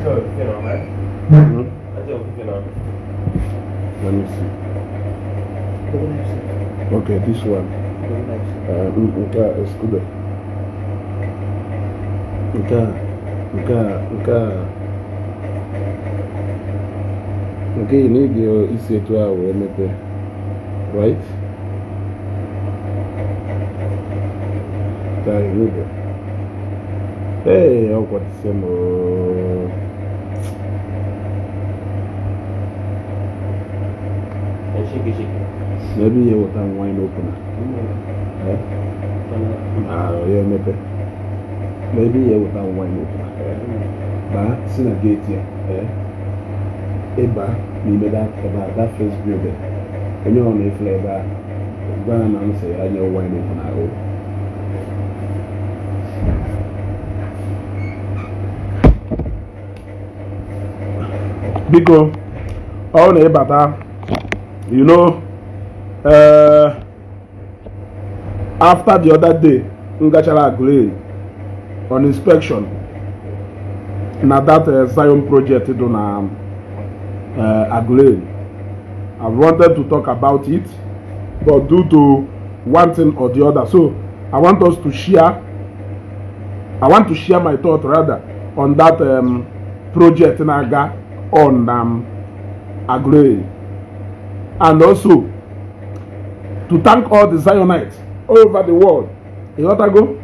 Let me see. Okay, this one. Nke a escube. Nke a, nke a, nke a. Nke ị na ị ga-isi etu a wee mepee. Right? Ka anyị Hey, ọkwa the same ooo. N'ebe ihe weta wine opener. Eh? Ah, ya emepe. N'ebe ihe weta wine opener. Baa si na gate ya. Eh? Ịba n'ime that ebe a, that first building. Onye ọ na-efere ebe a, gwa ya na m sị ya nye wine opener o. Biko, ọ na ịbata, after the other day, m gachara Aguleri on inspection na that Zion project dị na Aguleri. I've wanted to talk about it, but due to one thing or the other, so I want us to share, I want to share my thought rather on that project na-aga on Aguleri, and also to thank all the Zionites all over the world. Ịghọtago?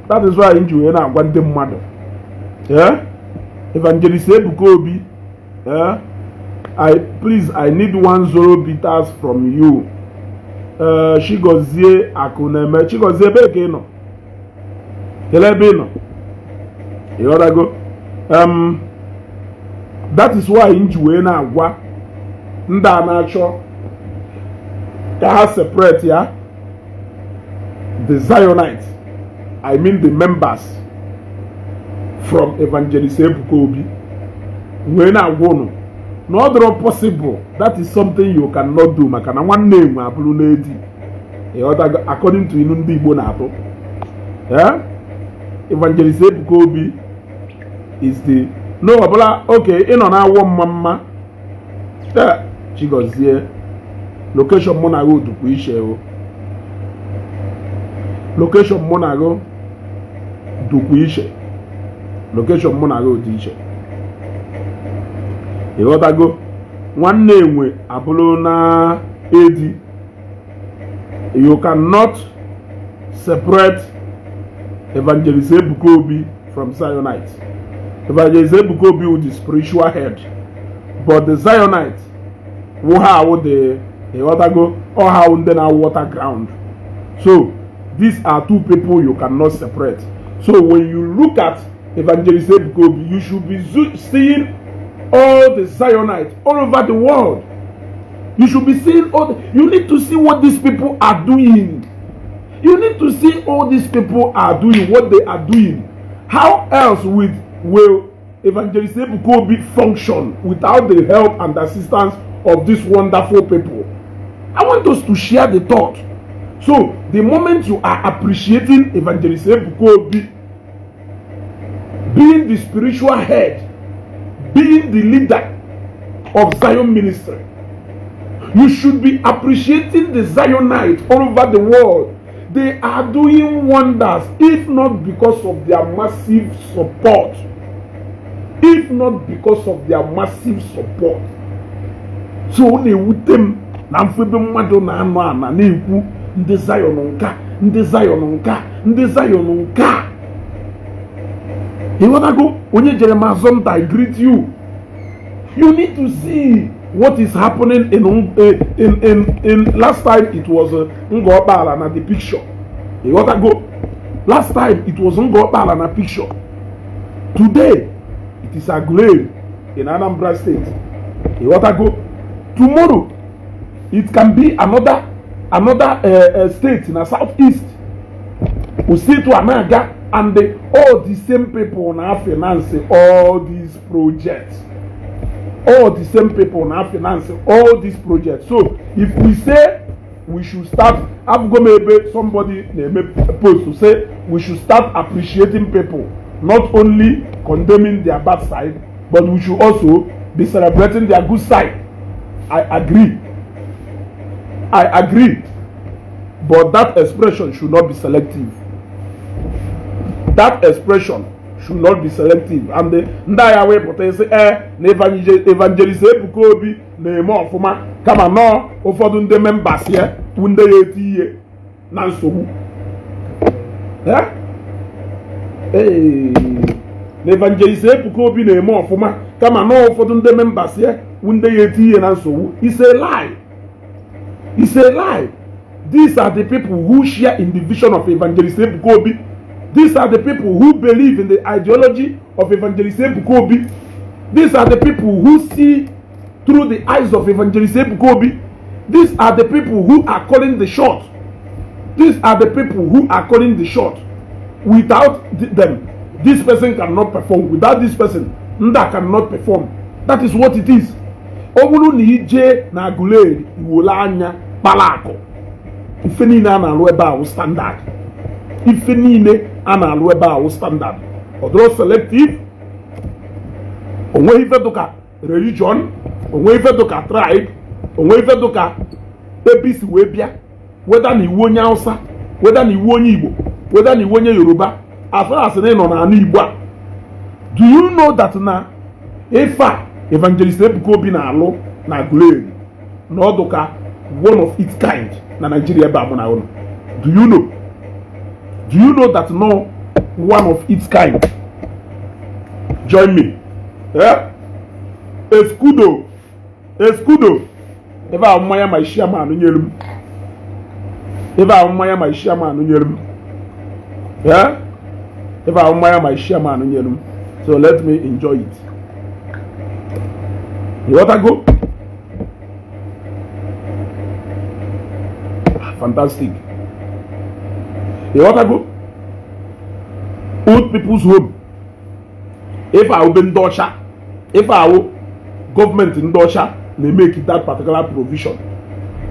That is why m ji wee na-agwa ndị mmadụ, yeah? Evangelist Ebuka Obi, yeah? I please, I need one Zoro bitters from you. Chigozie Akuneme, Chigozie, ebe ka ị nọ? Kelee ebe ị nọ. Ịghọtago? That is why m ji wee na-agwa ndị a na-achọ ka ha separate ya, the Zionites, I mean the members, from Evangelist Ebuka Obi, wee na-agwa unu na ọ dịrọ possible. That is something you cannot do, maka na nwanne enwe abụrụ n'edi. Ịghọtago? According to ilu ndị Igbo na-atụ, eh? Evangelist Ebuka Obi is the no ọbụla. Okay, ị nọ na-awọ mma mma. Eh, Chigozie, location mụ na gị dịkwa iche o. Location mụ na gị dịkwa iche. Location mụ na gị dị iche. Ịghọtago? Nwanne enwe abụrụ na edi. You cannot separate Evangelist Ebuka Obi from Zionites. Evangelist Ebuka Obi with the spiritual head, but the Zionites wụ ha awụ the, ịghọtago, ọ ha wụ ndị na water ground. So these are two people you cannot separate. So when you look at Evangelist Ebuka Obi, you should be seeing all the Zionites all over the world. You should be seeing all the, you need to see what these people are doing. You need to see all these people are doing, what they are doing. How else will Evangelist Ebuka Obi function without the help and assistance of these wonderful people? I want us to share the thought. So the moment you are appreciating Evangelist Ebuka Obi being the spiritual head, being the leader of Zion ministry, you should be appreciating the Zionites all over the world. They are doing wonders, if not because of their massive support. If not because of their massive support. So ọ na-ewute m na mfebe mmadụ na-anọ ana na-ekwu ndị Zion nka, ndị Zion nka, ndị Zion nka. Ịghọtago? Onye jere m azọmta, I greet you. You need to see what is happening in last time it was Ngor na the picture. Ịghọtago? Last time it was Ngor na picture. Today it is Aguleri in Anambra State. Ịghọtago? Tomorrow it can be another state in the southeast. Usitu anaga and all the same people na finance all these projects. All the same people na finance all these projects. So if we say we should start, afụgo m ebe somebody na-eme post to say we should start appreciating people, not only condemning their bad side. but we should also be celebrating their good side. I agree, I agree, but that expression should not be selective. That expression should not be selective. And ndị agha wee pụta isi ee na Evangelist Ebuka Obi na-eme ọfụma, kama nọọ ụfọdụ ndị members ya bụ ndị ya eti ihe na nsogbu. Ee, na Evangelist Ebuka Obi na-eme ọfụma, kama nọọ ụfọdụ ndị members ya bụ ndị ya eti ihe na nsogbu. It's a lie, it's a lie. These are the people who share in the vision of Evangelist Ebuka Obi. These are the people who believe in the ideology of Evangelist Ebuka Obi. These are the people who see through the eyes of Evangelist Ebuka Obi. These are the people who are calling the shot. These are the people who are calling the shot. Without them, this person cannot perform. Without this person, nda cannot perform. That is what it is. Ọ bụrụ na ije na Aguleri, iwole anya kpara akụ, ife niile a na-alụ ebe ahụ standard. Ife niile a na-alụ ebe ahụ standard. Ọ dịrọ selective. Onwe ife dụka religion, onwe ife dụka tribe, onwe ife dụka ebe isi wee bịa, whether na iwu onye Hausa, whether na iwu onye Igbo, whether na iwu onye Yoruba, as far as na ị nọ n'ala Igbo a. Do you know that na ife a Evangelist Ebuka Obi na-alụ na Aguleri na ọ dụka one of its kind na Nigeria ebe a mụ na ụnụ? Do you know? Do you know that no one of its kind? Join me. Yeah? Escudo, Escudo. Ebe a mmanya my chairman nyere m. Ebe a mmanya my chairman nyere m. Yeah? Ebe a mmanya my chairman nyere m. So let me enjoy it. You want to go? Fantastic. You want to go? Old people's home. Ife ahụ be ndị ọcha, ife ahụ gọọmenti ndị ọcha na-emeki that particular provision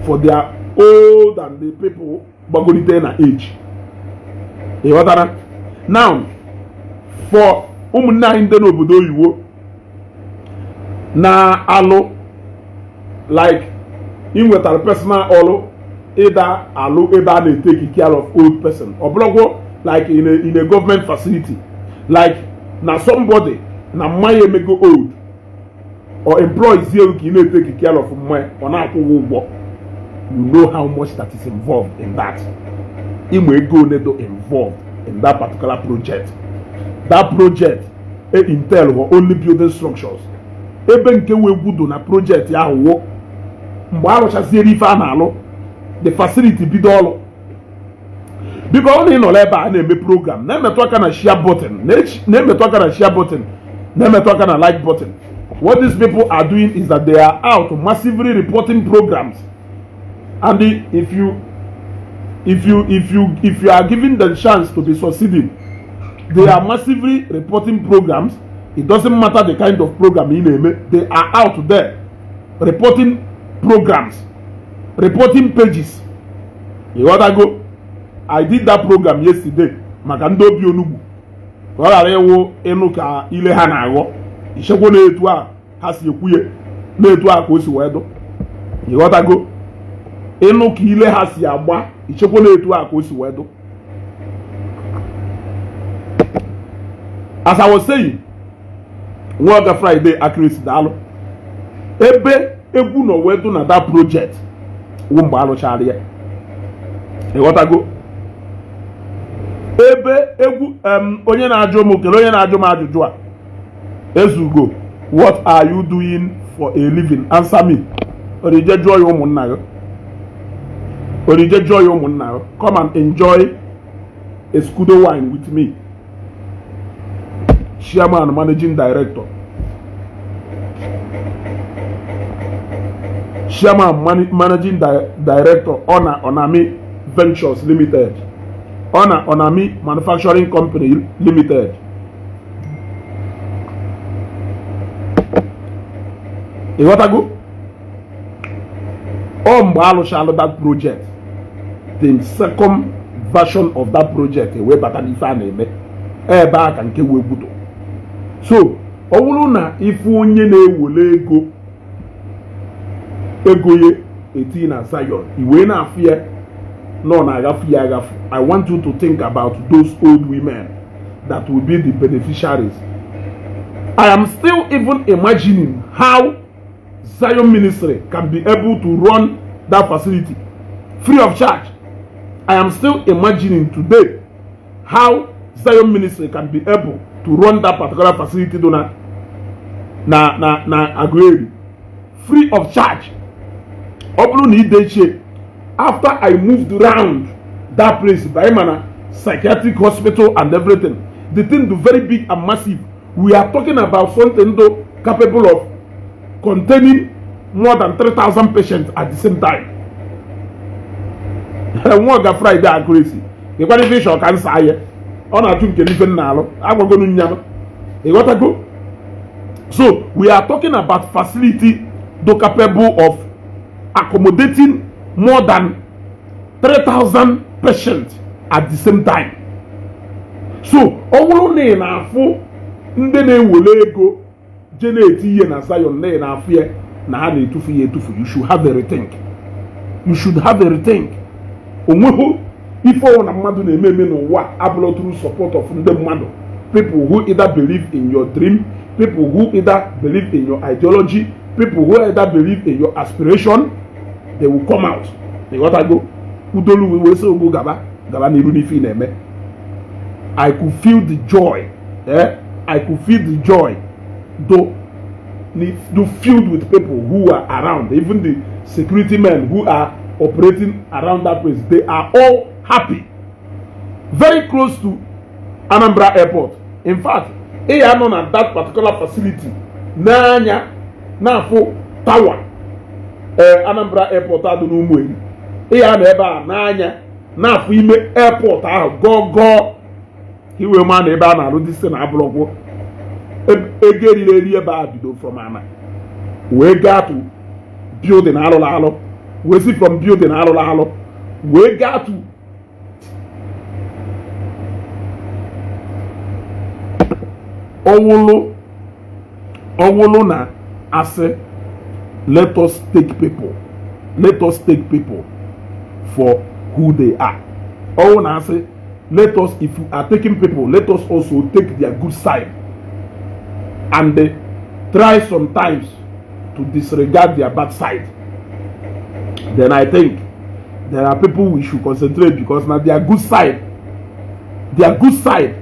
for their old and the people gbagolite na age. Ị ghọtara? Now, for ụmụnne anyị ndị n'obodo oyibo na-alụ, like ị nwetara personal ọlụ ịda alụ ebe a na-etake care of old person, ọ bụrụkwa like in a government facility, like na somebody na mmanya emego old or employs you ka ị na-etake care of mmanya, ọ na-akwụghị ụgwọ. You know how much that is involved in that? Ịma ego one do involved in that particular project? That project e entail were only building structures. Ebe nke wee gwudo na project ahụ wụ mgbe arụchaziere ife a na-alụ, the facility bido ọrụ. Biko, ọ na ị nọrọ ebe a na-eme program, na-emetụ aka na share button, na-emetụ aka na share button, na-emetụ aka na like button. What these people are doing is that they are out massively reporting programs, and if you are giving them chance to be succeeding, they are massively reporting programs. It doesn't matter the kind of program ị na-eme, they are out there reporting programs, reporting pages. Ịghọtago? I did that program yesterday maka ndị obi onugbu, ka ọ ghara ịwụ ịnụ ka ile ha na-aghọ ichekwa na-etu a ha si ekwuye, na-etu a ka o si wee dụ. Ịghọtago? Ịnụ ka ile ha si agba, ichekwa na-etu a ka o si wee dụ. As I was saying, nwa Friday accuracy, daalụ. Ebe egwu nọ wee dụ na that project wụ mgbe alụchara ya. Ịghọtago? Ebe egwu, onye na-ajụ m, kele onye na-ajụ m ajụjụ a, ezugo, what are you doing for a living? Answer me. Orije jụọ ya ụmụnna gị. Orije jụọ ya ụmụnna gị. Come and enjoy Escudo wine with me. Chairman, managing director, chairman, managing director, Ona Onami Ventures Limited, Ona Onami Manufacturing Company Limited. Ịghọtago? Ọ mgbe alụchalụ that project, the second version of that project ewee bata n'ife a na-eme ebe a ka nke wee gwudo. So Ọ bụrụ na ife onye na-ewele ego ego ya eti na Zion, i wee na-afụ ya nọ na-agafu ya agafu, I want you to think about those old women that will be the beneficiaries. I am still even imagining how Zion Ministry can be able to run that facility free of charge. I am still imagining today how Zion Ministry can be able to run that particular facility do na Aguleri free of charge. Ọ bụrụ na idechie, after I moved round that place by mana psychiatric hospital and everything, the thing do very big and massive. We are talking about something though capable of containing more than 3,000 patients at the same time. Nwa ọga Friday accuracy ịkwara ife ịchọ ka nsa ya ọ na-achụ nke n'ife nna alụ agwagonu nya ịghọtago. So we are talking about facility though capable of accommodating more than 3,000 patients at the same time. So ọ bụrụ na ị na-afụ ndị na-ewele ego je na-eti ihe na Zion, na ị na-afụ ya na ha na-etufu ya etufu, you should have a rethink. You should have a rethink. Onweghị ife ọwụ na mmadụ na-eme eme n'ụwa abụrụ through support of ndị mmadụ, people who either believe in your dream, people who either believe in your ideology, people who either believe in your aspiration. They will come out, ịghọtago, udolu wee sị ogo gaba gaba n'iru n'ife ị na-eme. I could feel the joy, eh? I could feel the joy though filled with people who are around. Even the security men who are operating around that place, they are all happy. Very close to Anambra Airport. In fact, ị ya nọ na that particular facility n'anya na-afụ tower ee Anambra Airport adị n'Ụmụeri. Ị ya nọ ebe a n'anya na-afụ ime airport ahụ gọgọọ iwe ma na ebe a na-arụ dị si na abụrụkwụ ego eriri eri ebe a bido from ana wee gaa to building alụrụ alụ, wee si from building alụrụ alụ wee gaa to ọwụlụ ọwụlụ na asị. Let us take people, let us take people for who they are. Ọwụ na asị, let us, if we are taking people, let us also take their good side and they try sometimes to disregard their bad side. Then I think there are people we should concentrate, because na their good side, their good side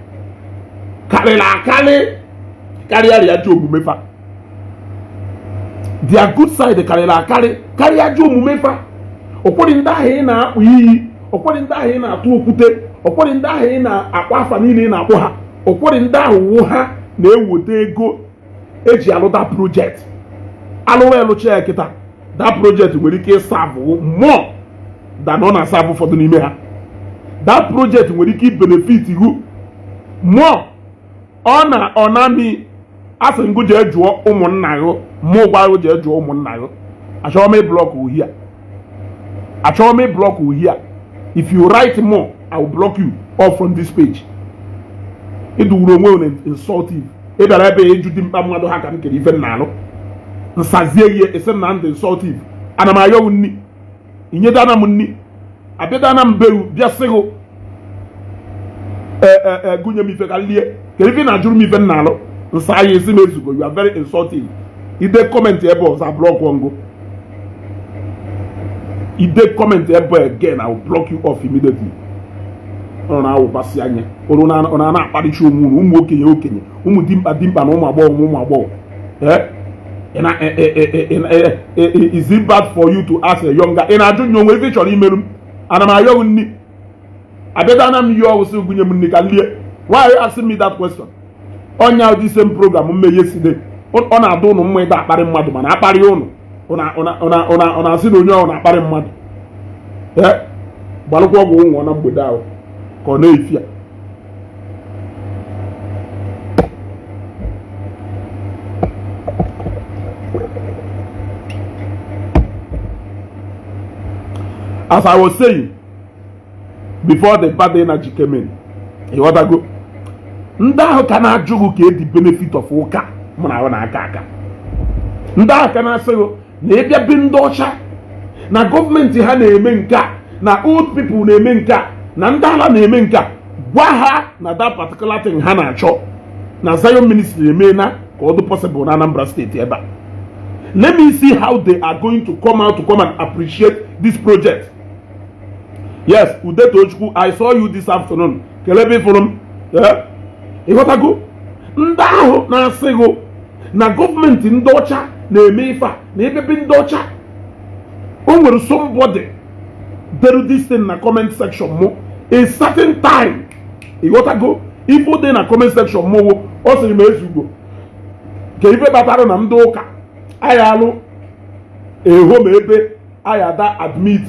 karịrị akarị karịa ajọ omume fa. Their good side karịrị akarị karịa ajọ omume fa. Ụfọdụ ndị ahụ ị na-akpụ iyi, ụfọdụ ndị ahụ ị na-atụ okwute, ụfọdụ ndị ahụ ị na-akpọ afa niile ị na-akpọ ha, ụfọdụ ndị ahụ wụ ha na-eweta ego eji alụ that project. Alụrụ elụcha ya kịta, that project nwere ike ịserve more than ọ na-aserve ụfọdụ n'ime ha. That project nwere ike benefit hu more. Ọ na ọ na-amị asị ngụ jee jụọ ụmụnna gị, mụ gwa gị jee jụọ ụmụnna gị. Achọrọ m ịblock uhie a, achọrọ m ịblock uhie a. If you write more, I will block you off from this page. Ịdụwuru onwe unu insultive. Ị bịara ebe ịjụ dị mkpa mmadụ ha ka m kere ife m na-alụ nsazie ihe esi m na ndụ insultive. Ana m ayọghị nni inyedana m nni abịadana m beru bịa sịghụ ee gụnye m ife ka m lie. Kedu ife ị na-ajụrụ m ife m na-alụ nsa ya esi m ezugo? You are very insultive. Ide comment ebe ọzọ, ablock ngụ. Ide comment ebe again, I will block you off immediately. Ọ na-awụbasị anya ụrụ na na-akparịcha onwe unu, ụmụ okenye okenye, ụmụ dimkpa dimkpa na ụmụ agbọghọ ụmụ agbọghọ. Is it bad for you to ask a younger? Ị na-ajụ nye onwe ife ị chọrọ imerụ m. Ana m ayọghị nni abịadana m ihe ọwụsị gụnye m nni ka m lie. Why are you asking me that question? Ọnya the same program mme yesterday, ọ na-adụ ụnụ mma ịda akparị mmadụ, mana akparị ụnụ ọ na-asị na onye ọ na-akparị mmadụ. Ee, gbalụkwa ọgwụ nwụọ na mgbede ahụ ka ọ na-efi ya. As I was saying before the bad energy came in, ịghọtago, ndị ahụ ka na-ajụ gị ka the benefit of ụka. Mụ na ahụ na-aka aka ndị aka na-asịghị na ịbịa bi ndị ọcha na gọọmenti ha na-eme nke a, na old people na-eme nke a, na ndị ala na-eme nke a. Gwa ha na that particular thing ha na-achọ na Zion Ministry emeela ka ọ dị possible na Anambra Steeti ebe a. Let me see how they are going to come out to come and appreciate this project. Yes, Ude Tochukwu, I saw you this afternoon. Kelebe ifuru m. Ịghọtago? Ndị ahụ na-asịghị na gọọmenti ndị ọcha na-eme ife a na ebebe ndị ọcha, o nwere somebody dere this thing na comment section mụ a certain time. Ịghọtago? Ife dị na comment section mụ wụ, ọ sịrị m, "Ezugbo ka ife kpatara na ndị ụka anyị alụ ehom ebe anyị ada admit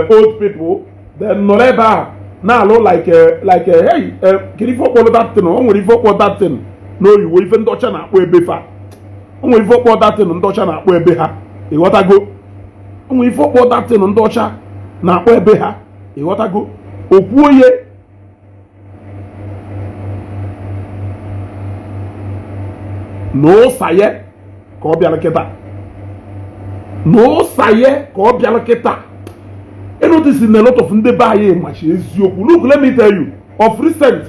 old people, then nọrọ ebe ahụ na-alụ like hey, kedu ife ọkpọrọ that thing?" O nwere ife ọkpọ that thing n'oyibo, ife ndị ọcha na-akpọ ebe fa. O nwere ife ọkpọ that thing ndị ọcha na-akpọ ebe ha. Ịghọtago? O nwere ife ọkpọ that thing ndị ọcha na-akpọ ebe ha. Ịghọtago? Okwu onye na ụsa ya ka ọ bịara kịta, na ụsa ya ka ọ bịara kịta. I notice na a lot of ndị be anyị machi eziokwu. Look, let me tell you, of recent,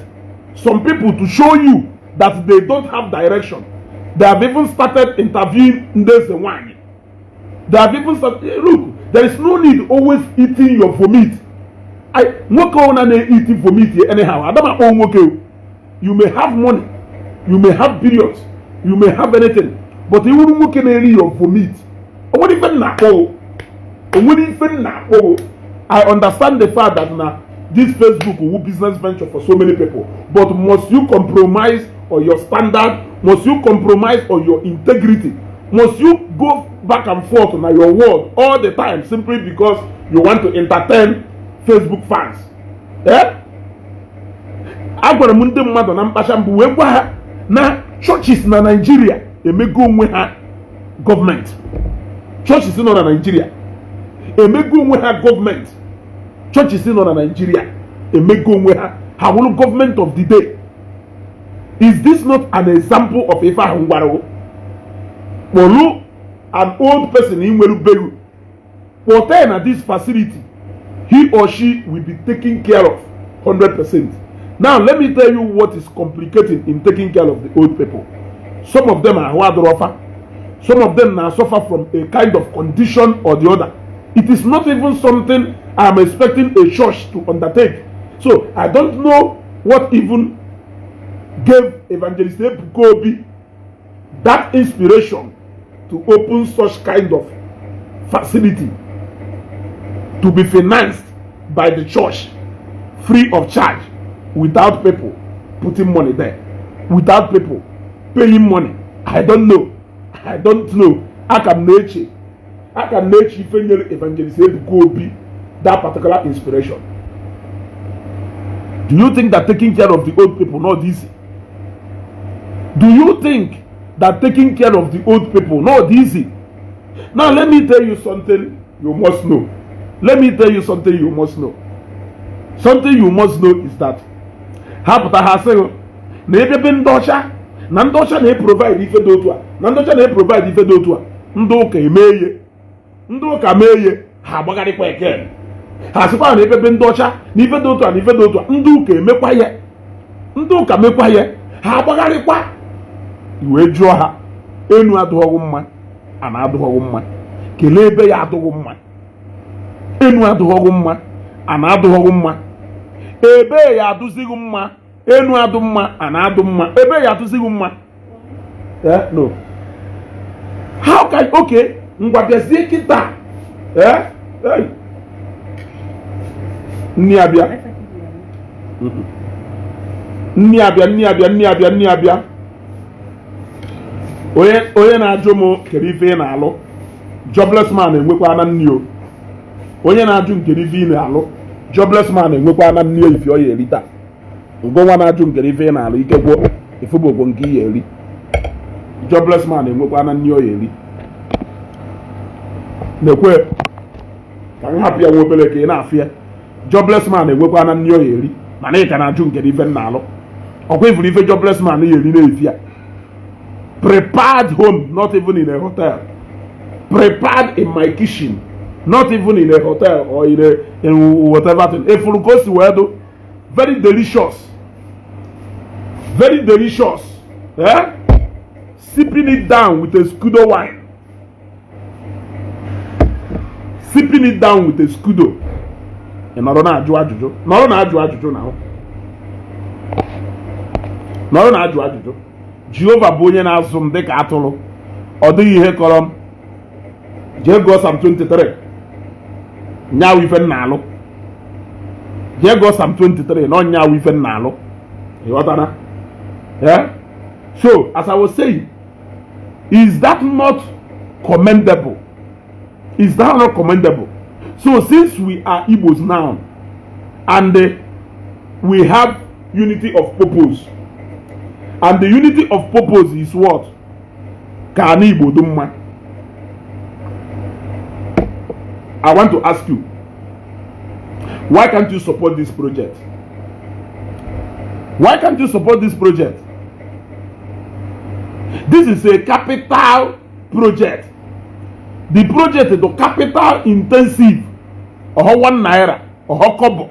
some people, to show you that they don't have direction, they have even started interviewing ndị eze nwanyị. They have even started. Look, there is no need always eating your vomit. I nwoke ọbụla na-eat vomit anyhow, adam akpọ nwoke o. You may have money, you may have billions, you may have anything, but iwuru nwoke na-eri your vomit, o nwere ife m na-akpọ o. O nwere ife m na-akpọ o. I understand the fact that na this Facebook wu business venture for so many people, but must you compromise on your standard? Must you compromise on your integrity? Must you go back and forth na your word all the time simply because you want to entertain Facebook fans? Eh? Agwara m ndị mmadụ na mkpacha mbụ wee gwa ha na churches na Nigeria emego onwe ha gọọmenti. Churches nọ na Nigeria emego onwe ha gọọmenti. Churches nọ na Nigeria emego onwe ha, ha wụrụ government of the day. Is this not an example of ife ahụ ngwara kpọlụ an old person ị nwere begu kpọta na this facility? He or she will be taken care of 100%. Now let me tell you what is complicating in taking care of the old people. Some of them ahụ adịrọfa. Some of them na suffer from a kind of condition or the other. It is not even something I am expecting a church to undertake. So I don't know what even gave Evangelist Ebuka Obi that inspiration to open such kind of facility to be financed by the church free of charge, without people putting money there, without people paying money. I don't know, I don't know. Aka m na-eche, aka m na-eche ife nyere Evangelist Ebuka Obi that particular inspiration. Do you think that taking care of the old people not easy? Do you think that taking care of the old people not easy? Now let me tell you something you must know. Let me tell you something you must know. Something you must know is that ha pụta, ha sịghị na ebebe ndị ọcha, na ndị ọcha na-eprovide ife dị otu a, na ndị ọcha na-eprovide ife dị otu a. Ndị ụka emee ihe, ndị ụka mee ihe, ha agbagharịkwa eke. Ha sịkwa na ebebe ndị ọcha na ife dị otu a na ife dị otu a. Ndị ụka emekwa ya, ndị ụka mekwa ya, ha agbagharịkwa. Wee jụọ ha, enu adụghọghị mma, a na-adụghọghị mma, kelee ebe ya adụghị mma. Enu adụghọghị mma, a na-adụghọghị mma, ebe ya adụzighị mma. Enu adụ mma, a na-adụ mma, ebe ya adụzighị mma. Eh, no, how can, okay, ngwa bịazie kịta. Eh, hey. Nni abịa, nni abịa, nni abịa, nni abịa, nni abịa. Onye na-ajụ m kedu ife ị na-alụ, jobless man enwekwa na nni o. Onye na-ajụ nkere ife ị na-alụ, jobless man enwekwa na nni ife ọ ya eri taa. Ngụnwa na-ajụ nkere ife ị na-alụ, ike gwuo ifubokwo nke ị ya eri. Jobless man enwekwa na nni ọ ya eri. Na-ekwe ka m hapụ ya nwa obere ka ị na-afụ ya. Jobless man enwekwa na nni ọ ya eri, mana ị ka na-ajụ nkere ife m na-alụ. Ọkwa ifuru ife jobless man ya eri na-efi ya. Prepared home, not even in a hotel. Prepared in my kitchen, not even in a hotel or in whatever thing. Efuru ka o si wee do, very delicious, very delicious, eh? Sipping it down with a scudo wine, sipping it down with a scudo. Ị nọrọ na-ajụ ajụjụ, nọrọ na-ajụ ajụjụ na nọrọ na-ajụ ajụjụ. Jehova bụ onye na-azụ m dịka atụrụ, ọ dịghị ihe kọrọ m. Jee gụọ Psalm 23. Nyawu ife m na-alụ, jee gụọ Psalm 23 na ọnyawu ife m na-alụ. Ịghọtara? Yeah? So as I was saying, is that not commendable? Is that not commendable? So since we are Igbos now and we have unity of purpose, and the unity of purpose is what? Ka ana Igbo dị mma. I want to ask you, why can't you support this project? Why can't you support this project? This is a capital project. The project is capital intensive. Ọhọ ₦1, ọhọ kobo.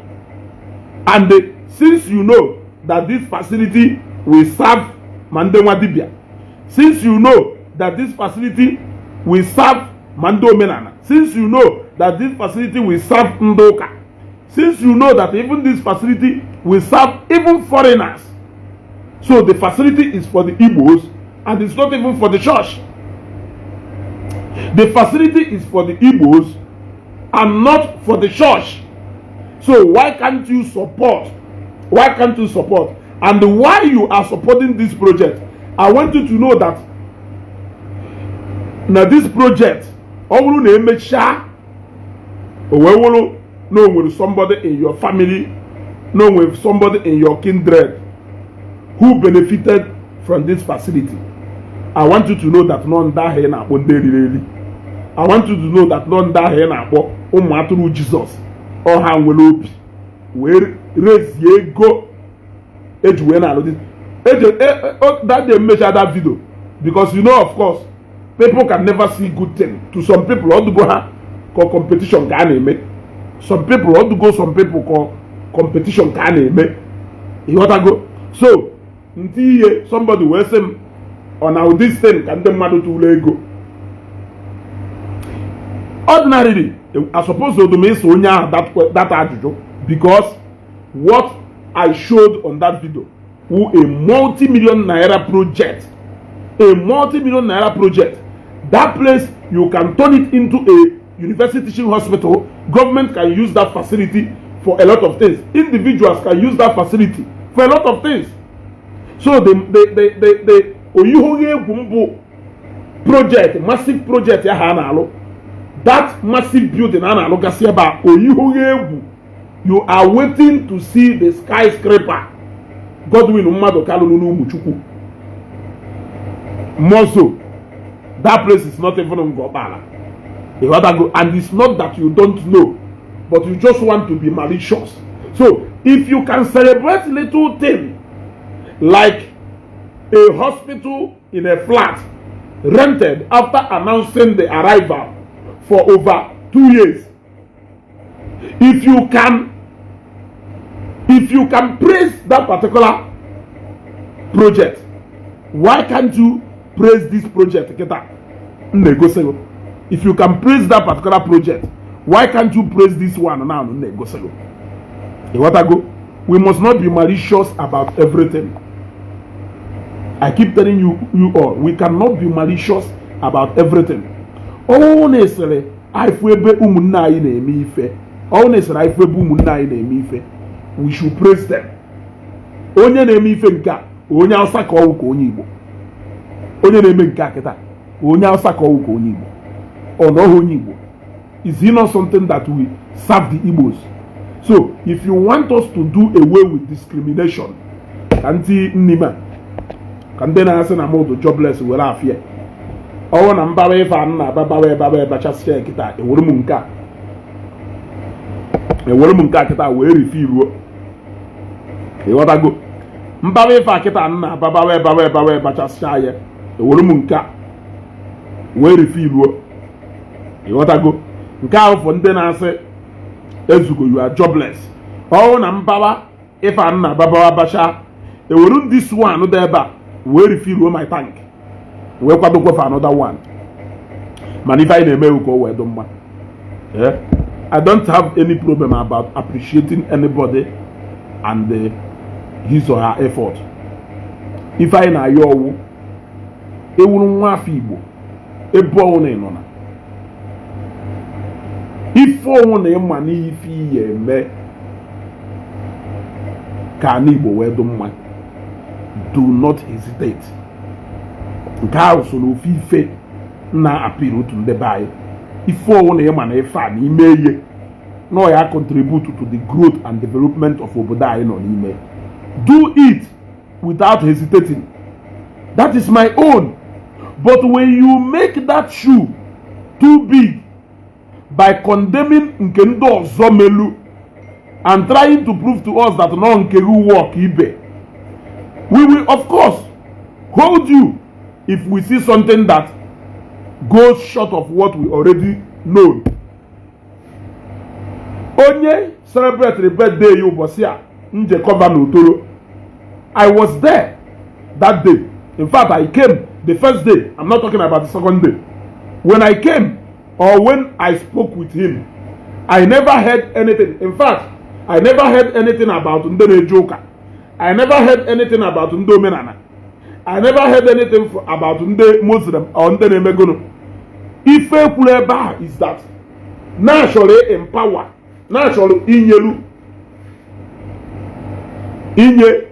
And since you know that this facility will serve ma ndị nwa dibia, since you know that this facility will serve ma ndị omenala, since you know that this facility will serve ndị ụka, since you know that even this facility will serve even foreigners, so the facility is for the Igbos and it's not even for the church. The facility is for the Igbos and not for the church. So why can't you support? Why can't you support? And why you are supporting this project, I want you to know that na this project, ọ bụrụ na emechaa, o wee wụrụ na o nwere somebody in your family, na o nwere somebody in your kindred who benefited from this facility, I want you to know that nọ ndị ahụ ị na-akpọ ndị eriri eri. I want you to know that nọ ndị ahụ ị na-akpọ ụmụ atụrụ Jizọs, ọha nwere obi wee rezie ego eji wee na-alụ this eji that day mmecha that video, because you know, of course, people can never see good thing. To some people, ọ dụgo ha ka competition ka a na-eme. Some people, ọ dụgo some people ka competition ka a na-eme. Ịghọtago? So ntị ihe somebody wee sị m, ọ na this thing ka ndị mmadụ tụrụ ego. Ordinarily, I suppose odum ịsọ onye ahụ that ajụjụ, because what I showed on that video wụ a multi-million naira project, a multi-million naira project. That place, you can turn it into a university teaching hospital. Government can use that facility for a lot of things. Individuals can use that facility for a lot of things. So the oyihoghị egwu mbụ project, massive project ya ha a na-alụ, that massive building a na-alụgasị ebe a, oyihoghị egwu. You are waiting to see the skyscraper Godwin mmadụ kalụrụ n'Ụmụchukwu. More so, that place is not even Ngọkpala. Ịghọtago? And it's not that you don't know, but you just want to be malicious. So if you can celebrate little thing like a hospital in a flat rented after announcing the arrival for over 2 years, if you can praise that particular project, why can't you praise this project kịta m na-egosi gị? If you can praise that particular project, why can't you praise this one now m na-egosi gị? Ịghọtago? We must not be malicious about everything. I keep telling you all, we cannot be malicious about everything. Ọnwụ na-esere anyị ebe ụmụnne anyị na-eme ife, ọnwụ na-esere anyị ebe ụmụnne anyị na-eme ife, we should praise them. Onye na-eme ife nke a, onye Hausa ka ọwụ ka onye Igbo? Onye na-eme nke a kịta, onye Hausa ka ọwụ ka onye Igbo? Ọ nọghị onye Igbo? Is it not something that we serve the Igbos? So if you want us to do away with discrimination, ka ntị nnime ka ndị na-asị na mụdụ jobless were afịa ọwụ na mbawa ife anụ na ababawa ebawa ebachasịcha ya kịta, ewere m nke a, ewere m nke a kịta wee rifiruo. Ịghọtago? Mbawa ife a kịta anụ na ababawa ebawa ebawa ebachasịcha ya, Ewere m nke a wee refiluo. Ịghọtago? Nke ahụ fọ ndị na-asị ezugo, you are jobless. Ọwụ na mbawa ife a nna babawa bacha, ewere ndị swan dị ebe a wee refiluo my tank, wee kwadokwa for another one. Mana ife anyị na-eme ka o wee dị mma. Yeah? I don't have any problem about appreciating anybody and his or her effort. Ife anyị na-ayọ ọwụ ewuru nwa afọ Igbo, ebe ọwụ na ị nọ na ife ọnwụ na ịma n'ife iyi eme ka ana Igbo wee dị mma, do not hesitate. Nke ahụ so n'ofe ife na appeal otu ndị be anyị. Ife ọnwụ na ịma na ife a n'ime ihe na ọ ya contribute to the growth and development of obodo anyị nọ n'ime, do it without hesitating. That is my own. But when you make that shoe too big by condemning nke ndị ọzọ melu and trying to prove to us that no nke gị work ibe, we will of course hold you if we see something that goes short of what we already know. Onye celebrate birthday ya ụbọchị a nje cover n'Otoro, I was there that day. In fact, I came the first day. I'm not talking about the second day. When I came or when I spoke with him, I never heard anything. In fact, I never heard anything about ndị na-eje ụka. I never heard anything about ndị omenala. I never heard anything about ndị Muslim or ndị na-emegonu ife. Kwuru ebe a is that na chọrọ empower, na chọrọ inyelu inye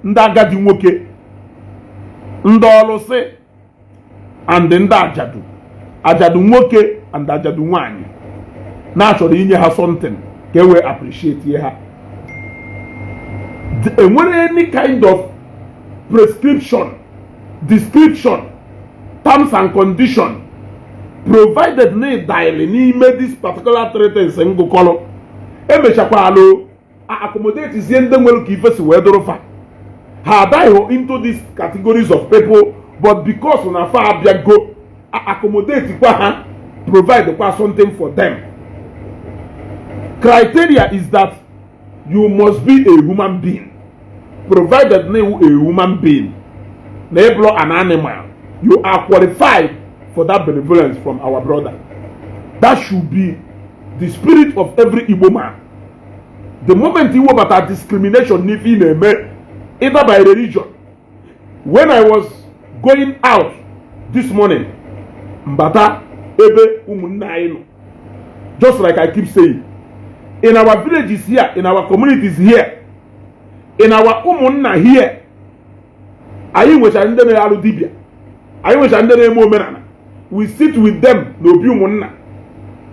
ndị agadi nwoke, ndị ọlụsị and ndị ajadu, ajadu nwoke and ajadu nwanyị, na-achọrọ inye ha something ka e wee appreciate ha. Enwere any kind of prescription, description, terms and condition, provided na ịdaili n'ime this particular three things ngụkọrọ. Emechakwala accommodate zie ndị nwere ka ife si wee dụrụ fa, ha adaghị into these categories of people, but because na fa abịago, accommodate kwa ha, provide kwa something for them. Criteria is that you must be a human being. Provided na a human being, na ịbụrụ an animal, you are qualified for that benevolence from our brother. That should be the spirit of every Igbo man. The moment iwebata discrimination n'ife ị na-eme, either by religion. When I was going out this morning, mbata ebe ụmụnne anyị nọ, just like I keep saying, in our villages here, in our communities here, in our ụmụnna here, anyị nwechara ndị na-alụ dibịa, anyị nwechara ndị na-eme omenala. We sit with them n'obi ụmụnna,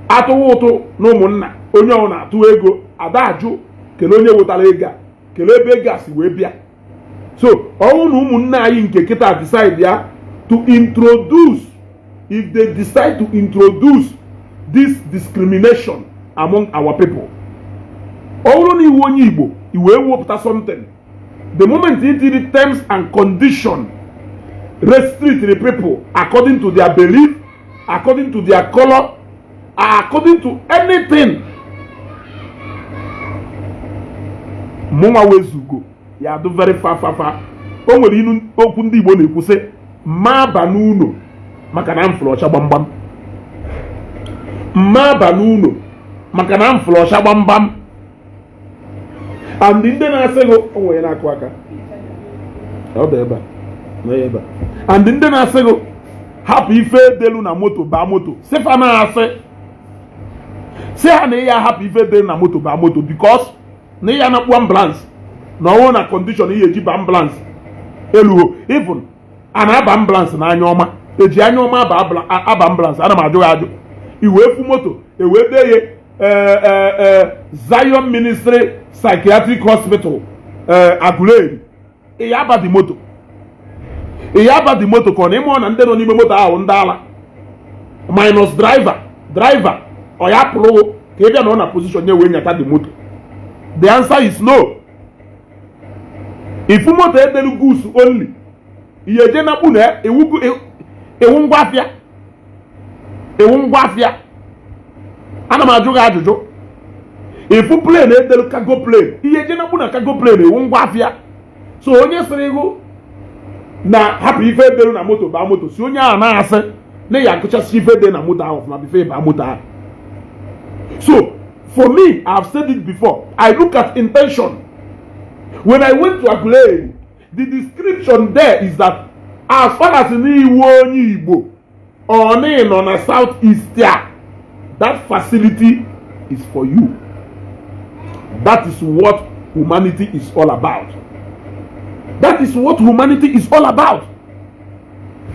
atụwa ụtụ na ụmụnna, onye ọ na-atụ ego ada ajụ kelee onye wetara ego a, kelee ebe ego a si wee bịa. So ọnwụ na ụmụnne anyị nke kịta decide ya to introduce, if they decide to introduce this discrimination among our people, ọ bụrụ na iwu onye Igbo i wee wepụta something, the moment i tiri terms and condition, restrict the people according to their belief, according to their color, according to anything, mụnwa wezugo ya do very far, far, far. O nwere inu okwu ndị Igbo na-ekwu sị, mma aba n'ụlọ maka na m fụrụ ọcha gbamgbam, mma aba n'ụlọ maka na m fụrụ ọcha gbamgbam. And ndị na-asị gị o nwere na-akụ aka ọ dị ebe a nọ ebe a, and ndị na-asị gị hapụ ife delu na moto baa moto, sịfa na-asị sị ha na ịya hapụ ife delu na moto baa moto, because na ịya na-akpụ ambulance na ọnwụ na condition ihe eji ba ambulance eluho. Even a na-aba ambulance n'anya ọma, eji anya ọma aba ambulance? Ana m ajụ ya ajụ. Iwee fu moto ewee dee ya Zion Ministry Psychiatric Hospital, Aguleri, ịya aba dị moto, ịya aba dị moto, ka ọ na ịmụọ na ndị nọ n'ime moto ahụ ndị ala minus driver. Driver ọ ya pụrụ ka ị bịa nọ na position ya wee nyata dị moto? The answer is no. Ifu moto edelu goods only, Ihe eje nakpu na iwu iwu ngwa afịa, iwu ngwa afịa. Ana m ajụ gị ajụjụ. Ifu plane edelu cargo plane, ihe eje nakpu na cargo plane, iwu ngwa afịa. So onye sịrị gụ na hapụ ife edelu na moto baa moto, si onye ahụ na-asị na ya agụchasị ife dị na moto ahụ ọfụma before ịbaa moto ahụ. So for me, I've said it before, I look at intention. When I went to Aguleri, the description there is that as far as n'iwu onye Igbo ọ na nọ na South East a, that facility is for you. That is what humanity is all about. That is what humanity is all about.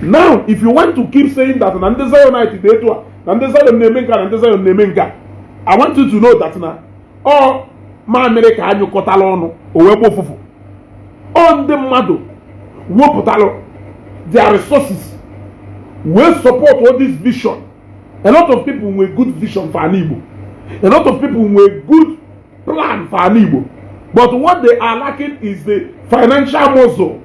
Now, if you want to keep saying that na ndị Zionite dị etu a, na ndị Zion na-eme nka, na ndị Zion na-eme nka, I want you to know that na ọ mamịrị ka anyụkọtala ọnụ o wee gba ụfụfụ. Ọ ndị mmadụ wepụtalụ their resources wee support all this vision. A lot of people nwere good vision for ala Igbo. A lot of people nwere good plan for ala Igbo, but what they are lacking is the financial muscle.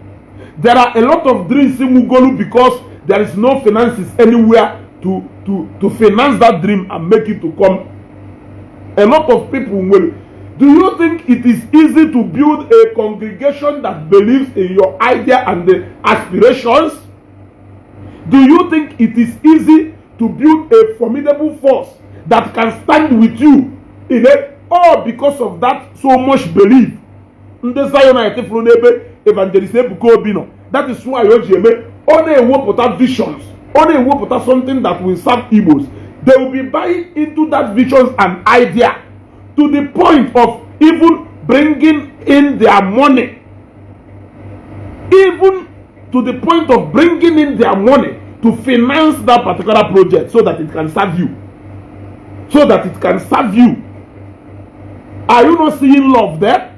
There are a lot of dreams nwugolu because there is no finances anywhere to finance that dream and make it to come. A lot of people nwere. Do you think it is easy to build a congregation that believes in your idea and the aspirations? Do you think it is easy to build a formidable force that can stand with you in it, all because of that so much belief ndị Zionite fụrụ n'ebe Evangelist Ebuka Obi nọ? That is why o ji eme ọ na-ewepụta visions, ọ na-ewepụta something that will serve Igbos, they will be buying into that visions and idea to the point of even bringing in their money, even to the point of bringing in their money to finance that particular project so that it can serve you, so that it can serve you. Are you not seeing love there?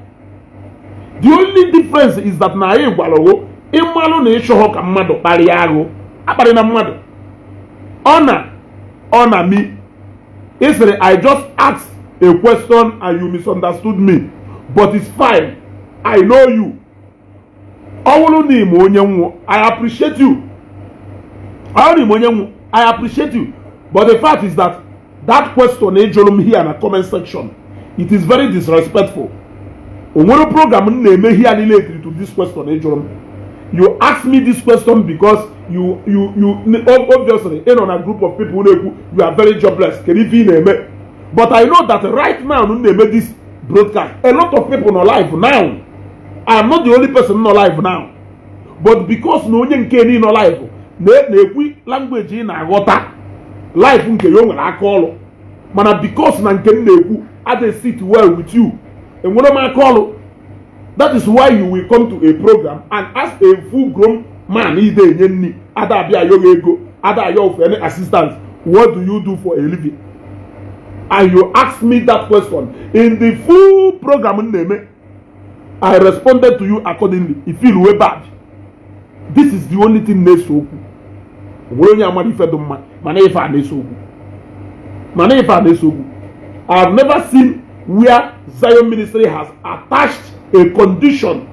The only difference is that na anyị gwara gị ịmalụ na ịchọghọ ka mmadụ kparịa agụ akparị na mmadụ ọ na mi ị sịrị, "I just asked a question and you misunderstood me, but it's fine, I know you." Ọ bụrụ na ime onye nwụ, I appreciate you. Ọ bụrụ na ime onye nwụ, I appreciate you, but the fact is that that question ị jụrụ m here na comment section, it is very disrespectful. O nwere program m na-eme here related to this question ị jụrụ m. You ask me this question because you obviously ị nọ na group of people na-ekwu you are very jobless, kedu ife ị na-eme? But I know that right now m na-eme this broadcast, a lot of people nọ live now. I am not the only person nọ live now, but because na onye nke niile nọ live na-ekwu language ị na-aghọta, live nke ya o nwere aka ọrụ, mana because na nke m na-ekwu adịghị sit well with you, enwere m aka ọrụ. That is why you will come to a program and as a full grown man, ide enye nni ada abịa ayọghị ego, ada ayọ for any assistance. "What do you do for a living?" And you ask me that question in the full program m na-eme. I responded to you accordingly. You feel way bad. This is the only thing na-ese okwu. Nwere onye amara ife dị mma, mana ife a na-ese okwu, mana ife a na-ese okwu. I have never seen where Zion Ministry has attached a condition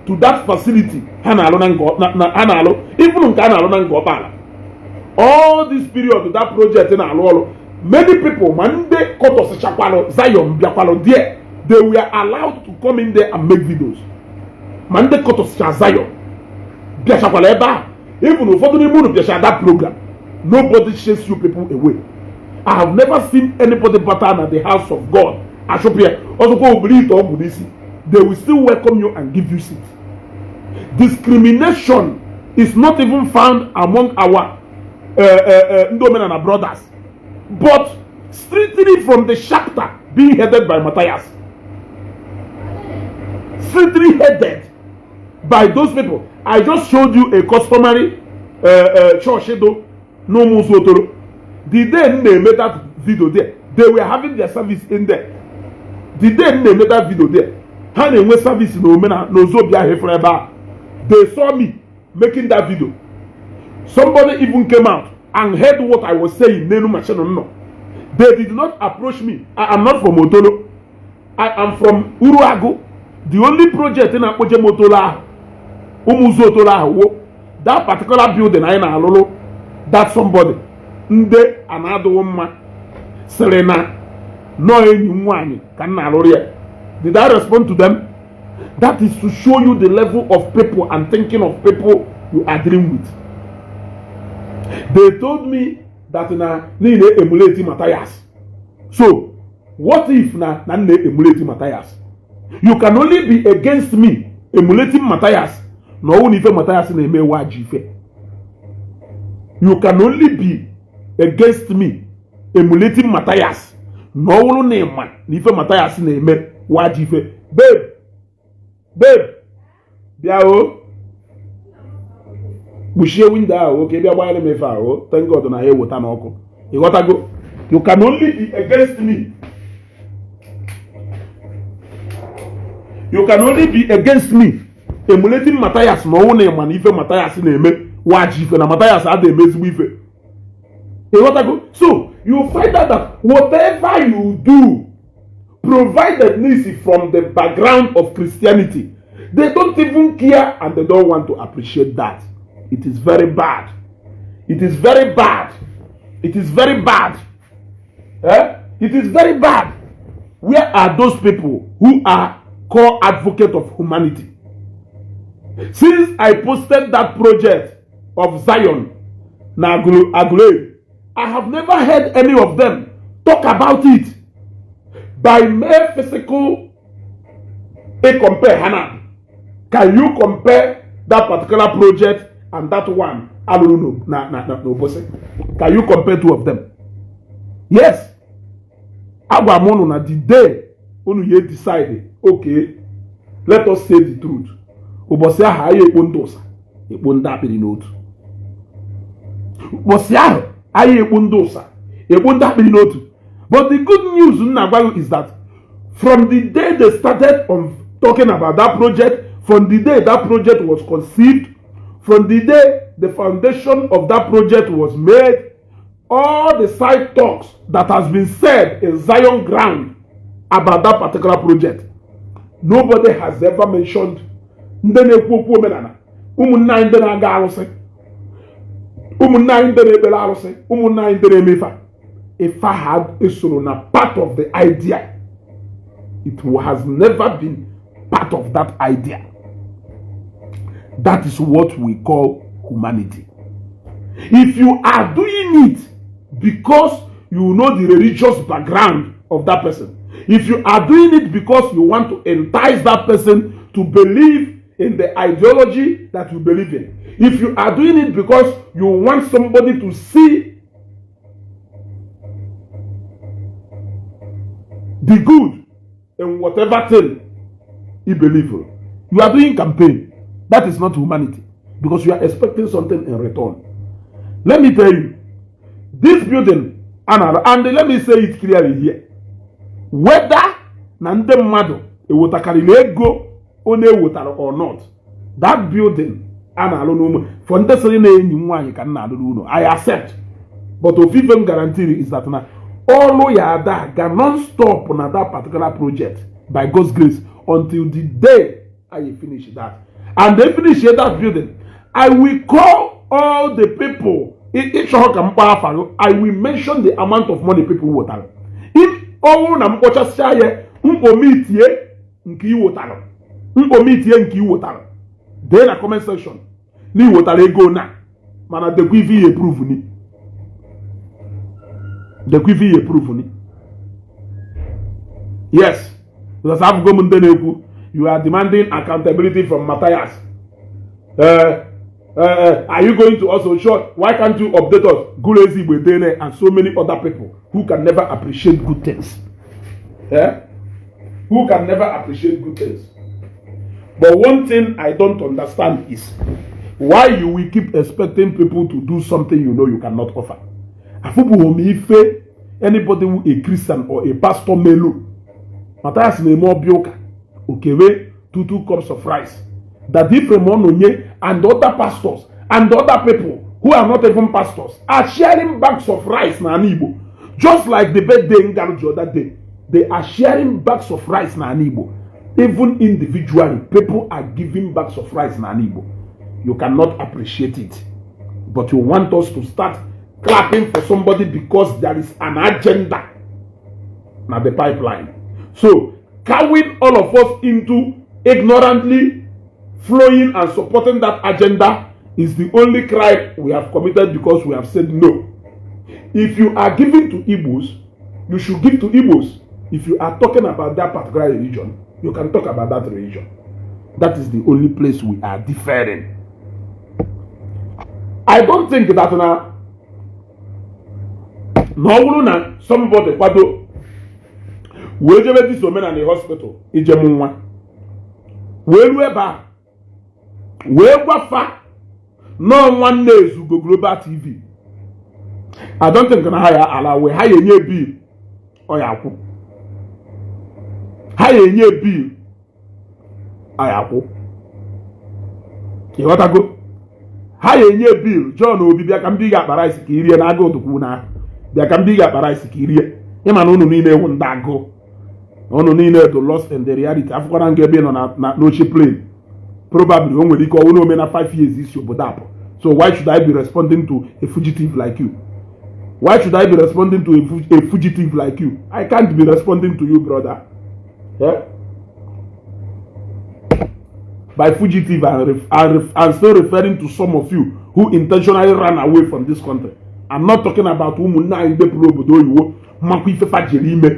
to that facility ha na-alụ na nga ha na-alụ, even nke a na-alụ na Nga Ọkpala. All this period that project na-alụ ọrụ, many people, ma ndị kọtọsịchakwalụ Zion bịakwalụ there. They were allowed to come in there and make videos. Ma ndị kọtọsịcha Zion bịachakwala ebe ahụ. Even ụfọdụ n'ime unu bịacha that program, nobody chase you people away. I have never seen anybody bata na the house of God achụpụ ya. Ọzọkwa, obere ite ọgwụ n'isi, they will still welcome you and give you seat. Discrimination is not even found among our ndị omenala brothers, but strictly from the chapter being headed by Matthias, strictly headed by those people. I just showed you a customary church do n'Ụmụzụ Otoro. The day m na-eme that video there, they were having their service in there. The day m na-eme that video there, ha na-enwe service na omena na ozobi ahụ efere ebe a. They saw me making that video. Somebody even came out and heard what I was saying n'elu machine nọ. They did not approach me. I am not from Otolo, I am from Uruagu. The only project na-akpọje m Otolo ahụ, Ụmụzụ Otolo ahụ, wo That particular building anyị na-alụlụ that somebody, ndị a na-adịghị mma sịrị na nọọ enyi m nwaanyị ka m na-alụrụ ya. Did I respond to them? That is to show you the level of people and thinking of people you are dealing with. They told me that na niile emulate Matthias. So what if na nna emulate Matthias? You can only be against me emulating Matthias na ọwụ na ife Matthias na-eme waji ife. You can only be against me emulating Matthias na ọ bụrụ na ịma na ife Matthias na-eme waji ife. Babe, babe, bịa o kpuchie window ahụ oke, bịa gbanyere m ife ahụ. Thank God na ya eweta n'ọkụ. Ịghọtago? You can only be against me, you can only be against me emulating Matthias na ọnwụ na ịma na ife Matthias na-eme waji ife, na Matthias adịghị eme ezigbo ife. Ịghọtago? So you find out that whatever you do, provided this is from the background of Christianity, they don't even care and they don't want to appreciate that. It is very bad. It is very bad. It is very bad. Eh? It is very bad. Where are those people who are core advocate of humanity? Since I posted that project of Zion na Agulu, I have never heard any of them talk about it. By mere physical a compare Hannah. Can you compare that particular project and that one alụrụ na n'Obosi? Can you compare two of them? Yes. Agwa m unu na the day unu ye decide, okay, let us say the truth. Ụbọchị ahụ anyị ekpo ndị ụsa, ekpo ndị akpịrị n'otu. Ụbọchị ahụ anyị ekpo ndị ụsa, ekpo ndị akpịrị n'otu. But the good news m na-agwa you is that from the day they started on talking about that project, from the day that project was conceived, from the day the foundation of that project was made, all the side talks that has been said in Zion ground about that particular project, nobody has ever mentioned ndị na-ekwu okwu omenala, ụmụnne anyị ndị na-aga arụsị, ụmụnne anyị ndị na-ekpere arụsị, ụmụnne anyị ndị na-eme ife a. Ife ha esoro na part of the idea. It has never been part of that idea. That is what we call humanity. If you are doing it because you know the religious background of that person, if you are doing it because you want to entice that person to believe in the ideology that you believe in, if you are doing it because you want somebody to see the good in whatever thing you believe in, you are doing campaign. That is not humanity, because you are expecting something in return. Let me tell you, this building, and let me say it clearly here, whether na ndị mmadụ ewetakarịrị ego ọ na-ewetara or not, that building a na-alụ n'ụmụ for ndị sịrị na enyi m nwaanyị ka m na-alụ n'ụlọ, I accept. But ofufe m guarantee is that na ọlụ ya ada ga non-stop na that particular project by God's grace until the day I finish that. And they finish that building, I will call all the people. Ịchọrọ ka m kpọọ afa, I will mention the amount of money people wetara. If ọ bụrụ na m kpọchasịa ya, mkpomitie nke ị wetara, mkpomitie nke ị wetara, dee na comment section na ị wetara ego na, mana dekwa ife ihe proof ni, dekwa ife ihe proof ni. Yes, because afụgo m ndị na-ekwu you are demanding accountability from Matthias. Are you going to also show? Why can't you update us? Gurezi Igbo and so many other people who can never appreciate good things. Eh? Who can never appreciate good things. But one thing I don't understand is why you will keep expecting people to do something you know you cannot offer. Afụbụghị m ife anybody who a Christian or a pastor melu. Matthias na-eme ọbịa ụka okewe 2 cups of rice. That Ephraim Ononye and other pastors and other people who are not even pastors are sharing bags of rice na Igbo. Just like the birthday Ngaru the other day, they are sharing bags of rice na Igbo. Even individually, people are giving bags of rice na Igbo. You cannot appreciate it, but you want us to start clapping for somebody because there is an agenda na the pipeline. So cowing all of us into ignorantly flowing and supporting that agenda is the only crime we have committed, because we have said no. If you are giving to Igbos, you should give to Igbos. If you are talking about that particular religion, you can talk about that religion. That is the only place we are differing. I don't think that na ọ bụrụ na somebody kwado wee jebe this omenala hospital ijem nwa, wee ruo ebe a, wee gwafa nọọ nwanne Ezugo Global TV, I don't think na ha ya ala wee ha ya enye bill ọ ya akwụ. Ha ya enye bill ọ ya akwụ. Ịghọtago? Ha ya enye bill. John Obi, bịa ka m bi gị akpa rice ka irie na agụụ dụkwu na. Bịa ka m bi gị akpa rice ka irie. Ịma na unu niile ewu ndị agụụ, unu niile do lost in the reality. Afụkwara nga ebe ị nọ na n'oche plane, probably o nwere ike ọwụ na ome na 5 years isi obodo apụ. So why should I be responding to a fugitive like you? Why should I be responding to a fugitive like you? I can't be responding to you, brother. Yeah? By fugitive and still referring to some of you who intentionally ran away from this country. I'm not talking about ụmụnne anyị depụrụ obodo oyibo makwa ife fa jere ime.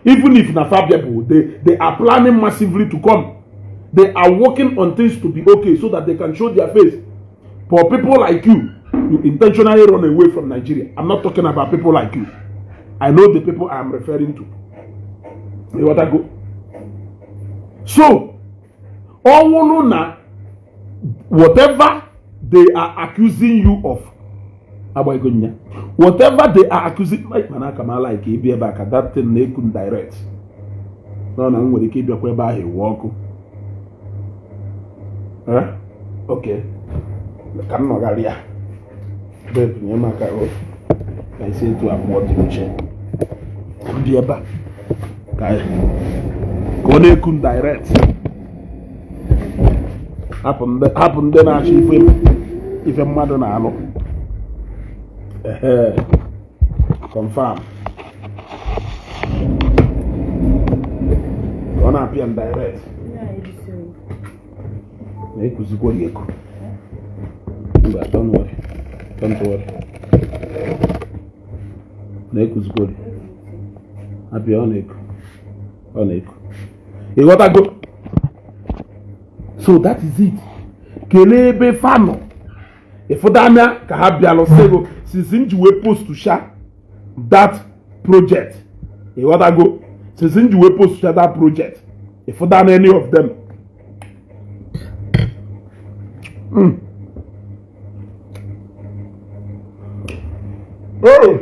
Even if na fa bịa, they are planning massively to come. They are working on things to be okay so that they can show their face. For people like you, you intentionally run away from Nigeria. I'm not talking about people like you. I know the people I'm referring to. You want to go? So ọwụrụ na whatever they are accusing you of agbago nya, whatever they are accusing, mana aka m ala ka ịbịa ebe a ka that thing na-eku direct nọ na m nwere ike ịbịakwa ebe ahụ ewe ọkụ. Eh? Okay, ka m nọgharị ya. Babe, nye m aka o ka isi etu abụọ dị uche ka m bịa ebe a ka ọ na-eku m direct. Hapụ ndị na-achọ ife ife mmadụ na-alụ. Ehe, confirm ka ọ na-apịa m direct na-ekuzikwa gị eku. Mba, don't worry, don't worry, na-ekuzikwa gị apịa. Ọ na-eku, ọ na-eku. Ịghọtago? So that is it. Kelee ebe fanọ ịfụdanya ka ha bịalụ sego since m ji wee post sha that project. Ịghọtago? Since m ji wee post sha that project, ịfụdana any of them? Oh!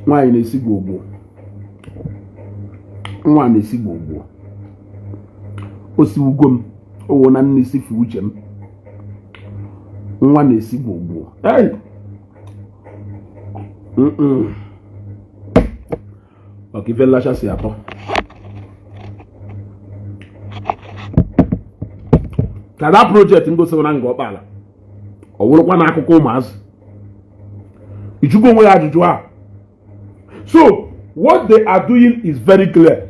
Nwaanyị na-esi gbogbo, nwa na-esi gbogbo. O siwugo m owo na nne si fi uche m. Nwa na-esi gbogbo. Hey! Ọka ife nlacha si atọ ka that project m gosiri na Ngor Okpala, ọ wụrụkwa na akụkọ ụmụazị ijugo onwe ya ajụjụ a. So what they are doing is very clear.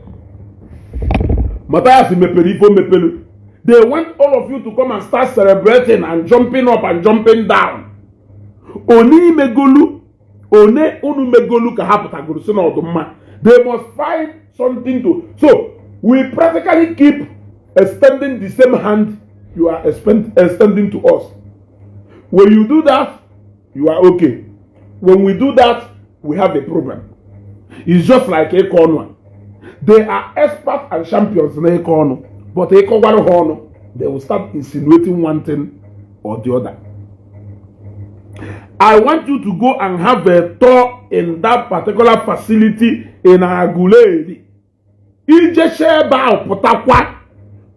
Matthias mepere ife o mepere. They want all of you to come and start celebrating and jumping up and jumping down. One imegolu, one unu megolu ka ha pụtagoro si n'ọdụmma. They must find something to. So we practically keep extending the same hand you are extending to us. When you do that, you are okay. When we do that, we have a problem. It's just like ịkọ ọnụ a. They are experts and champions n'ịkọ ọnụ, but ịkọgwara ha ọnụ, they will start insinuating one thing or the other. I want you to go and have a tour in that particular facility in Aguleri. Ijecha ebe ahụ pụtakwa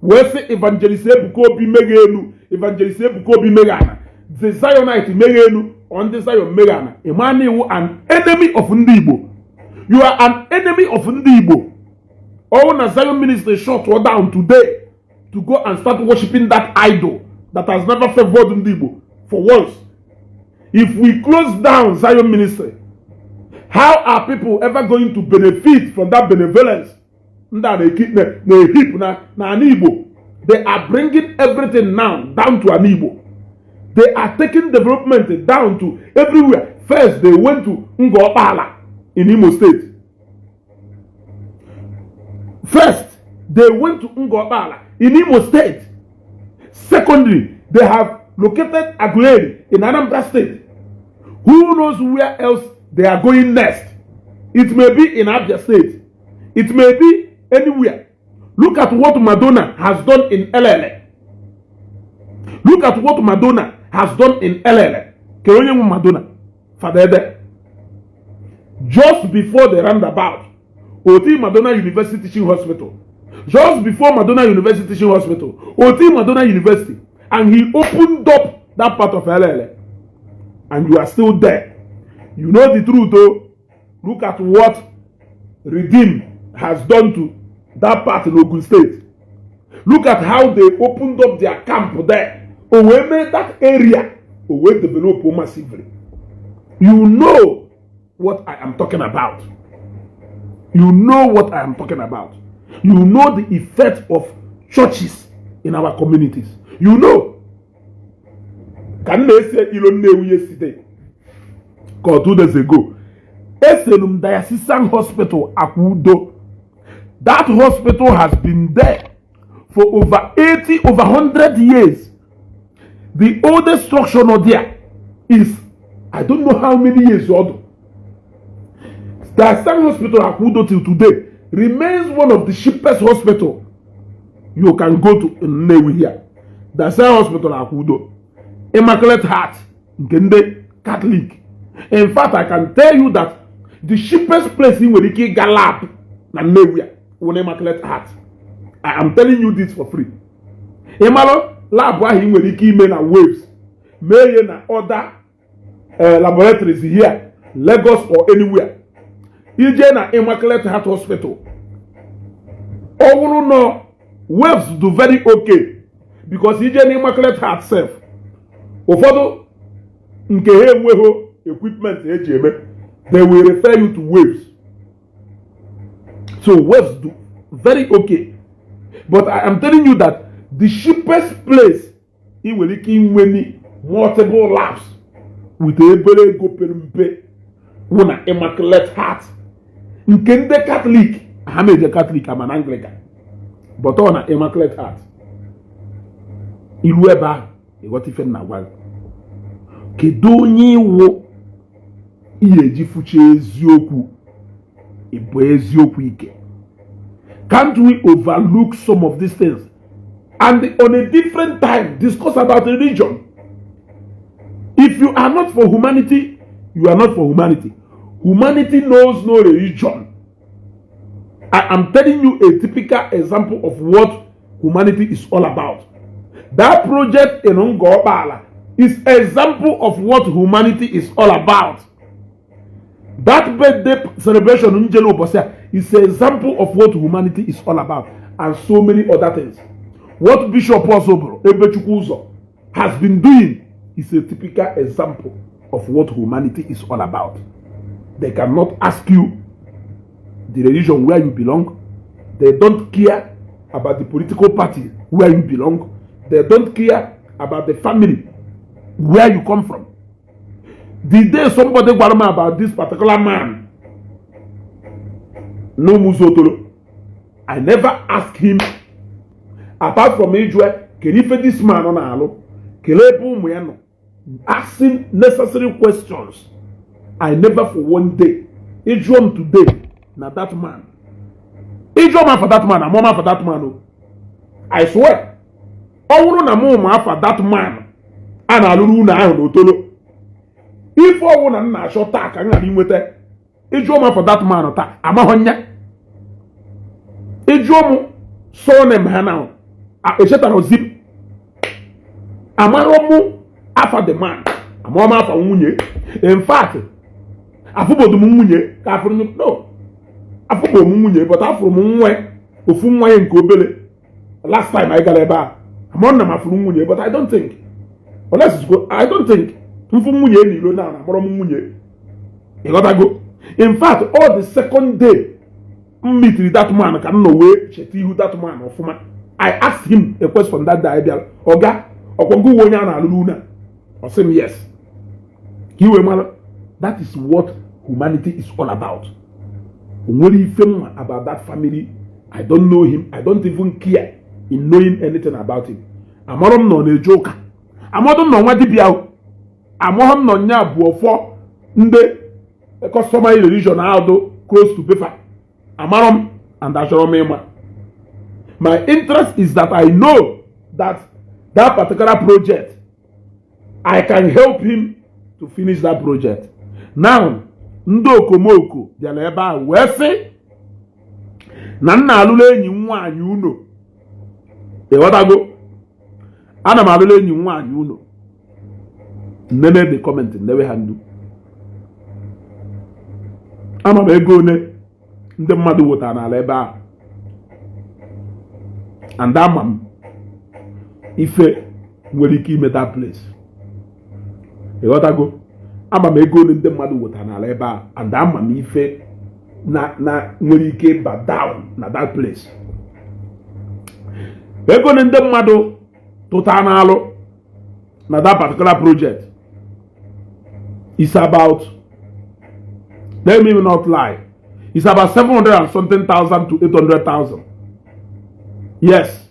wee sị Evangelist Ebuka Obi meghe elu, Evangelist Ebuka Obi meghe ana, the Zionite meghe elu, or ndị Zion meghe ana. Ịma na iwu an enemy of ndị Igbo. You are an enemy of ndị Igbo. Ọwụ na Zion Ministry shut down today. to go and start worshiping that idol that has never favored ndị Igbo for once? If we close down Zion Ministry, how are people ever going to benefit from that benevolence ndị a na-ehip na ana Igbo? They are bringing everything now down to ana Igbo. They are taking development down to everywhere. First they went to Ngor Okpala in Imo State. First they went to Ngor Okpala in Imo State. Secondly, they have located Aguleri in Anambra State. Who knows where else they are going next? It may be in Abia State. It may be anywhere. Look at what Madonna has done in Elele. Look at what Madonna has done in Elele. Ke onye nwe Madonna? Fada Ede. Just before the roundabout, Oti Madonna University Teaching Hospital. Just before Madonna University Teaching Hospital, Oti Madonna University. And he opened up that part of Elele. And you are still there. You know the truth, though. Look at what Redeem has done to that part in Ogun State. Look at how they opened up their camp there. O wee made that area o wee develop massively. You know what I am talking about. You know what I am talking about. You know the effect of churches in our communities. You know. Ka m na-ese ilo Nnewi yesterday, ka ọ 2 days ago, eselu m Diocesan Hospital Akwudo. That hospital has been there for over 80, over 100 years. The oldest structure not there is, I don't know how many years old. Diocesan Hospital Akwudo till today remains one of the cheapest hospital you can go to in Nnewi here. Diocesan Hospital Akwudo, Immaculate Heart nke ndị Catholic. In fact, I can tell you that the cheapest place ị nwere ike ịga lab na Nnewi a wụ na Immaculate Heart. I am telling you this for free. Ị malụ lab ahụ ị nwere ike ime na Waves, mee ihe na other laboratories here, Lagos or anywhere. Ije na Immaculate Heart Hospital, ọ bụrụ na Waves do very okay, because ije na Immaculate Heart sef, ụfọdụ nke ha enweghị equipment eji eme, they will refer you to Waves. So Waves do very okay, but I am telling you that the cheapest place ị nwere ike inweni multiple labs with ebere ego pere mpe wụ na Immaculate Heart nke ndị Catholic. Ha na-eje Catholic ama na Anglican, but ọ na Immaculate Heart. Iru ebe ahụ, ịghọta ife m na-agwa gị. Kedu onye iwu ihe eji fụcha eziokwu ịbụ eziokwu ike? Can't we overlook some of these things and on a different time discuss about religion? If you are not for humanity, you are not for humanity. Humanity knows no religion. I am telling you a typical example of what humanity is all about. That project in Ngor Okpala is example of what humanity is all about. That birthday celebration Njele ụbọchị a is an example of what humanity is all about, and so many other things. What Bishop Ozobro Ebechukwu Ụzọ has been doing is a typical example of what humanity is all about. They cannot ask you the religion where you belong. They don't care about the political party where you belong. They don't care about the family where you come from. The day somebody gwara m about this particular man n'Ụmụzotoro, I never ask him, apart from ịjụ kedu ife this man ọ na-alụ, kelee ebe ụmụ ya nọ, asking necessary questions. I never for one day ịjụọ m today na that man, ịjụọ m afa that man, amụọ m afa that man o. I swear, ọ bụrụ na mụ ụmụ afa that man a na-alụrụ unu ahụ n'Otolo, ife ọwụ na m na-achọ taa ka m ghara inweta. Ịjụọ m afa that man taa, amaghọ nya. Ịjụọ m surname ha na echetara ozip, amarọ mụ afa the man, amaghọ m afa nwunye. In fact, afụbodo m nwunye ka afụrụ m, no, afụbo m nwunye, but afụrụ m nwa, ofu nwa ya nke obere. Last time anyị gara ebe a, amụrụ na m afụrụ nwunye, but I don't think, unless it's go, I don't think mfu nwunye n'ilo na amụrụ m nwunye. Ịghọtago? In fact, all the second day m meetiri that man ka m nọ wee cheta ihu that man ọfụma. I asked him a question that day. Bịara, "Ọga, ọkwa ngị onye a na-alụrụ unu a?" Ọ sị m yes. Ka i wee mara, that is what humanity is all about. O nwere ife mma about that family. I don't know him. I don't even care in knowing anything about him. Amarọ m na ọ na-eje ụka, amadụ m na nwa dibịa ahụ, amaghọ m na nya bụ ọfọ ndị customary religion ahụ close to paper. Amarọ m and achọrọ m ịma. My interest is that I know that that particular project, I can help him to finish that project. Now, ndị okomoko bịara ebe ahụ wee sị na nna alụla enyi m nwaanyị uno. Ịghọtago? Ana m alụla enyi m nwaanyị uno. Nnene the comment, nnewe ha ndu. Ama m ego one ndị mmadụ wetara n'ala ebe ahụ, and ama m ife nwere ike ime that place. Ịghọtago? Ama m ego ole ndị mmadụ wetara n'ala ebe a, and ama m ife na nwere ike ịba down na that place. Ego ole ndị mmadụ tụta n'alụ na that particular project is about, let me not lie, it's about 700 and something thousand to 800,000. Yes,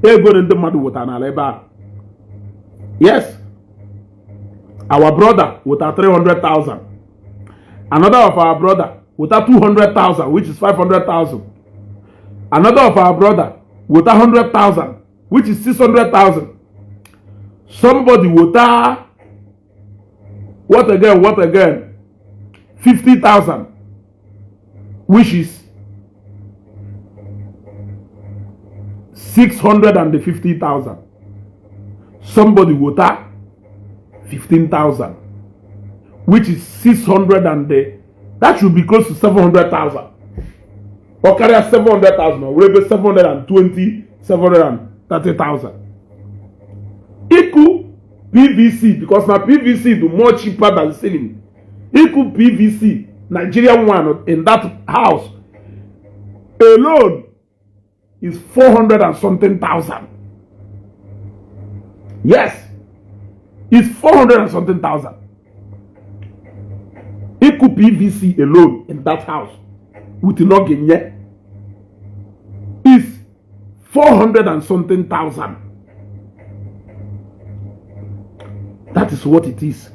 ego ole ndị mmadụ wetara n'ala ebe a. Yes, our brother wetara 300,000, another of our brother weta 200,000, which is 500,000, another of our brother weta 100,000, which is 600,000. Somebody weta, what again, what again, 50,000, which is 650,000. Somebody weta 15,000, which is 600 and the, that should be close to 700,000 or carry 700,000 or maybe 720, 730,000. Ịkụ PVC, because now PVC do more cheaper than ceiling. Ịkụ PVC, Nigerian one, in that house alone is 400 and something thousand. Yes, it's 400 and something thousand. Ịkụ PVC alone in that house with noginye is 400 and something thousand. That is what it is.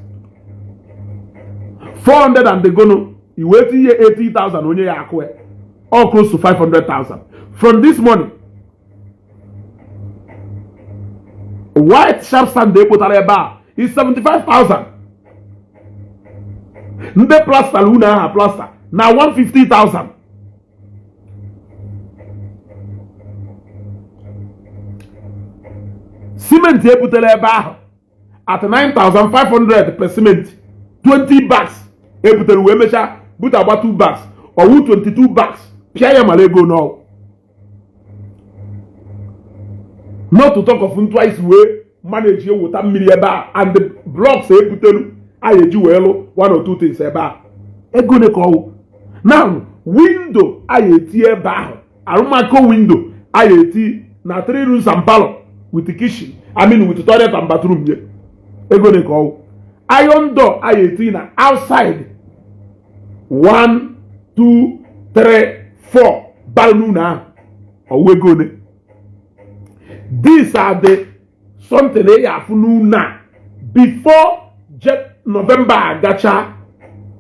400 and the gono iwe tinye 80,000 onye ya akụ, all close to 500,000 from this money. White sharp sand ekpotara ebe a is 75,000. Ndị plasta unu aha plasta na 150,000. Cement ebutere ebe ahụ at 9,500 per cement, 20 bags ebutere wee mechaa bute agba 2 bags, ọwụ 22 bags. Pịa ya mara ego n'ọwụ. Not to talk of ntwice wee manage eweta mmiri ebe a and the blocks ebutelu a eji wee lụ one or two things ebe a. Ego ne ka ọwụ. Now, window a eti ebe ahụ, arụmakọ window a eti na 3 rooms and parlor with the kitchen, I mean with the toilet and bathroom ye, ego ne ka ọwụ. Iron door a eti na outside 1 2 3 4 bara n'ụlọ ahụ, ọwụ ego ne. These are the something ị ga-afụ n'ụlọ a before jet November agacha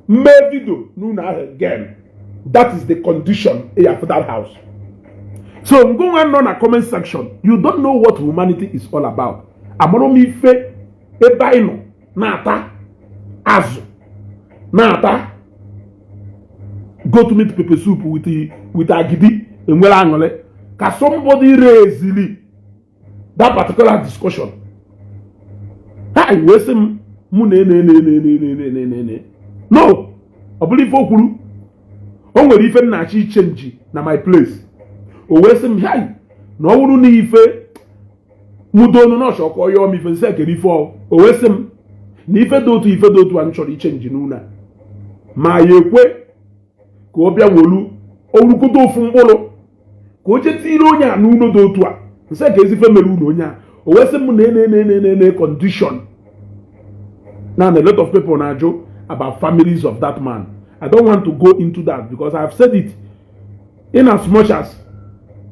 mee video n'ụlọ ahụ again. That is the condition ị ga-afụ that house. So ngụnwa nọ na comment section, you don't know what humanity is all about. Amara m ife ebe anyị nọ na-ata azụ, na-ata goat meat pepper soup with agidi enwere aṅụrị ka somebody raised that particular discussion. Ha wee sị m mụ na ene ene ene ene ene ene ene no, ọ bụrụ ife o kwuru, o nwere ife m na-achọ ichange na my place. O wee sị m, "Hey, Na ọ bụrụ na ife mudonu nọọsụ ọkọ ya ọm ife nsị ekere ife ọ o wee sị m na ife dị otu, ife dị otu a m chọrọ ichange n'ụlọ a, ma ya ekwe ka ọ bịa wolu owurugodo ofu mkpụrụ ka o jee tiire onye a n'ụlọ dị otu a. Nsị ka ezife mere ụlọ onye a. O wee sị m na ene condition now. A lot of people na-ajụ about families of that man. I don't want to go into that because I have said it, in as much as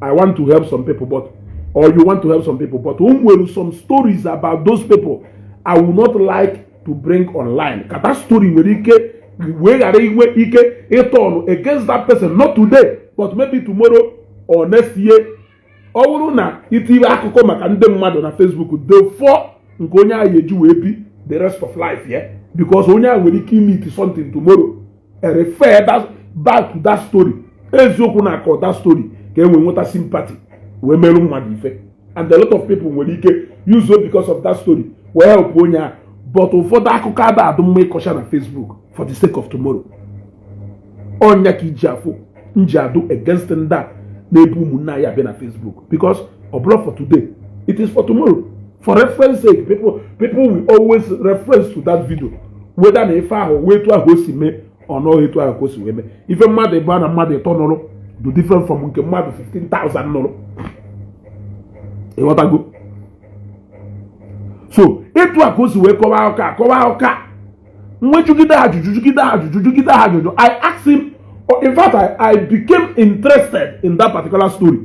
I want to help some people, but or you want to help some people, but o nwere some stories about those people I will not like to bring online, ka that story nwere ike wee ghara inwe ike ịtọnụ against that person, not today but maybe tomorrow or next year. Ọ bụrụ na itinye akụkọ maka ndị mmadụ na Facebook, the four nke onye ahụ eji wee bi the rest of life, yeah? Because onye ahụ nwere ike meet something tomorrow and refer that back to that story. Eziokwu na akọ that story ka e wee nweta sympathy wee merụ mmadụ ife, and a lot of people nwere ike use it because of that story wee help onye ahụ. But ụfọdụ akụkọ ada adụ mma ịkọcha na Facebook for the sake of tomorrow. Ọnya ka iji afụ nji adụ against ndị a na-ebu ụmụnne anyị abịa na Facebook, because ọ bụrụ for today, it is for tomorrow, for reference sake. People will always reference to that video, whether na ife ahụ wee etu ahụ o si mee ọ nọghị etu ahụ ka o si wee mee. Ife mmadụ ịbụọ na mmadụ ịtọ nụrụ do different from nke mmadụ 15,000 nụrụ. Ịghọtago? So etu a ka o si wee kọwa akụkọ a, kọwa akụkọ a, nwe jugide ajụjụ, jugide ajụjụ, jugide ajụjụ. I asked him, or in fact I became interested in that particular story.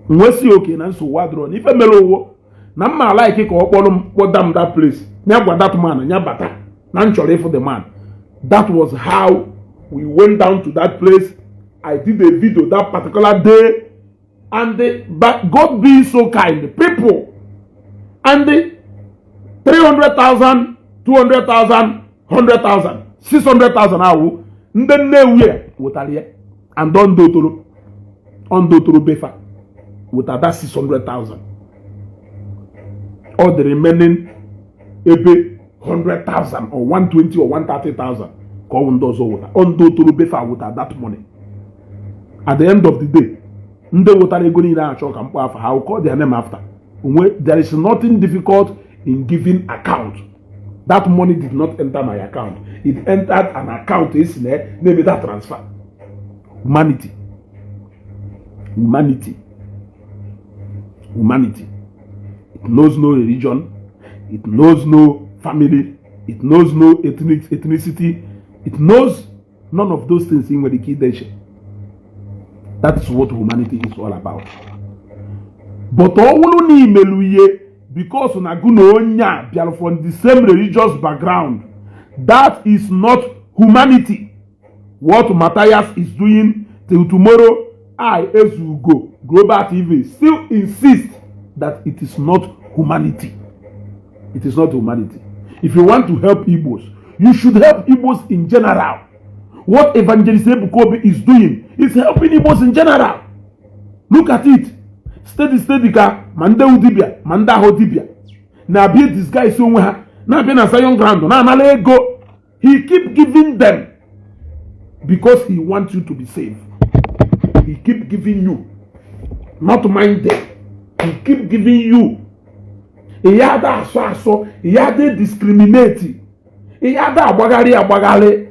Nwe si oke na nsogbu adịrọ na ife mere owo na mma like ka ọ kpọrọ m, kpọda m that place, nya gwa that man nya bata na m chọrọ ịfụ the man. That was how we went down to that place. I did a video that particular day, and but God being so kind, people and the 300,000, 200,000, 100,000, 600,000 ahụ ndị Nnewi a wetara ya, and ndị otoro befa wetara that 600,000. All the remaining ebe 100,000 or 120 or 130,000 ka ọ bụ ndị ọzọ weta. Ọ ndị otoro befa weta that money. At the end of the day, ndị wetara ego niile achọ ka mkpọ afa ha, will call their name after onwe. There is nothing difficult in giving account. That money did not enter my account, it entered an account esi na na-eme that transfer. Humanity, humanity, humanity. It knows no religion, it knows no family, it knows no ethnicity, it knows none of those things. Ị nwere ike ide iche. That is what humanity is all about. But ọ bụrụ na imelu ihe because na gụ na onye a bịara from the same religious background, that is not humanity. What Matthias is doing till tomorrow, I, Ezugo Global TV, still insist that it is not humanity. It is not humanity. If you want to help Igbos, you should help Igbos in general. What Evangelist Ebuka Obi is doing is helping Igbos in general. Look at it, steady steady, ka ma ndị dibịa ma ndị ahụ dibịa na-abịa disguise onwe ha na-abịa na Zion ground na-anara ego. He keep giving them because he wants you to be safe. He keep giving you, not mind them. He keep giving you. Ihe ada asọ asọ, ihe ada discriminate, ihe ada agbagharị agbagharị.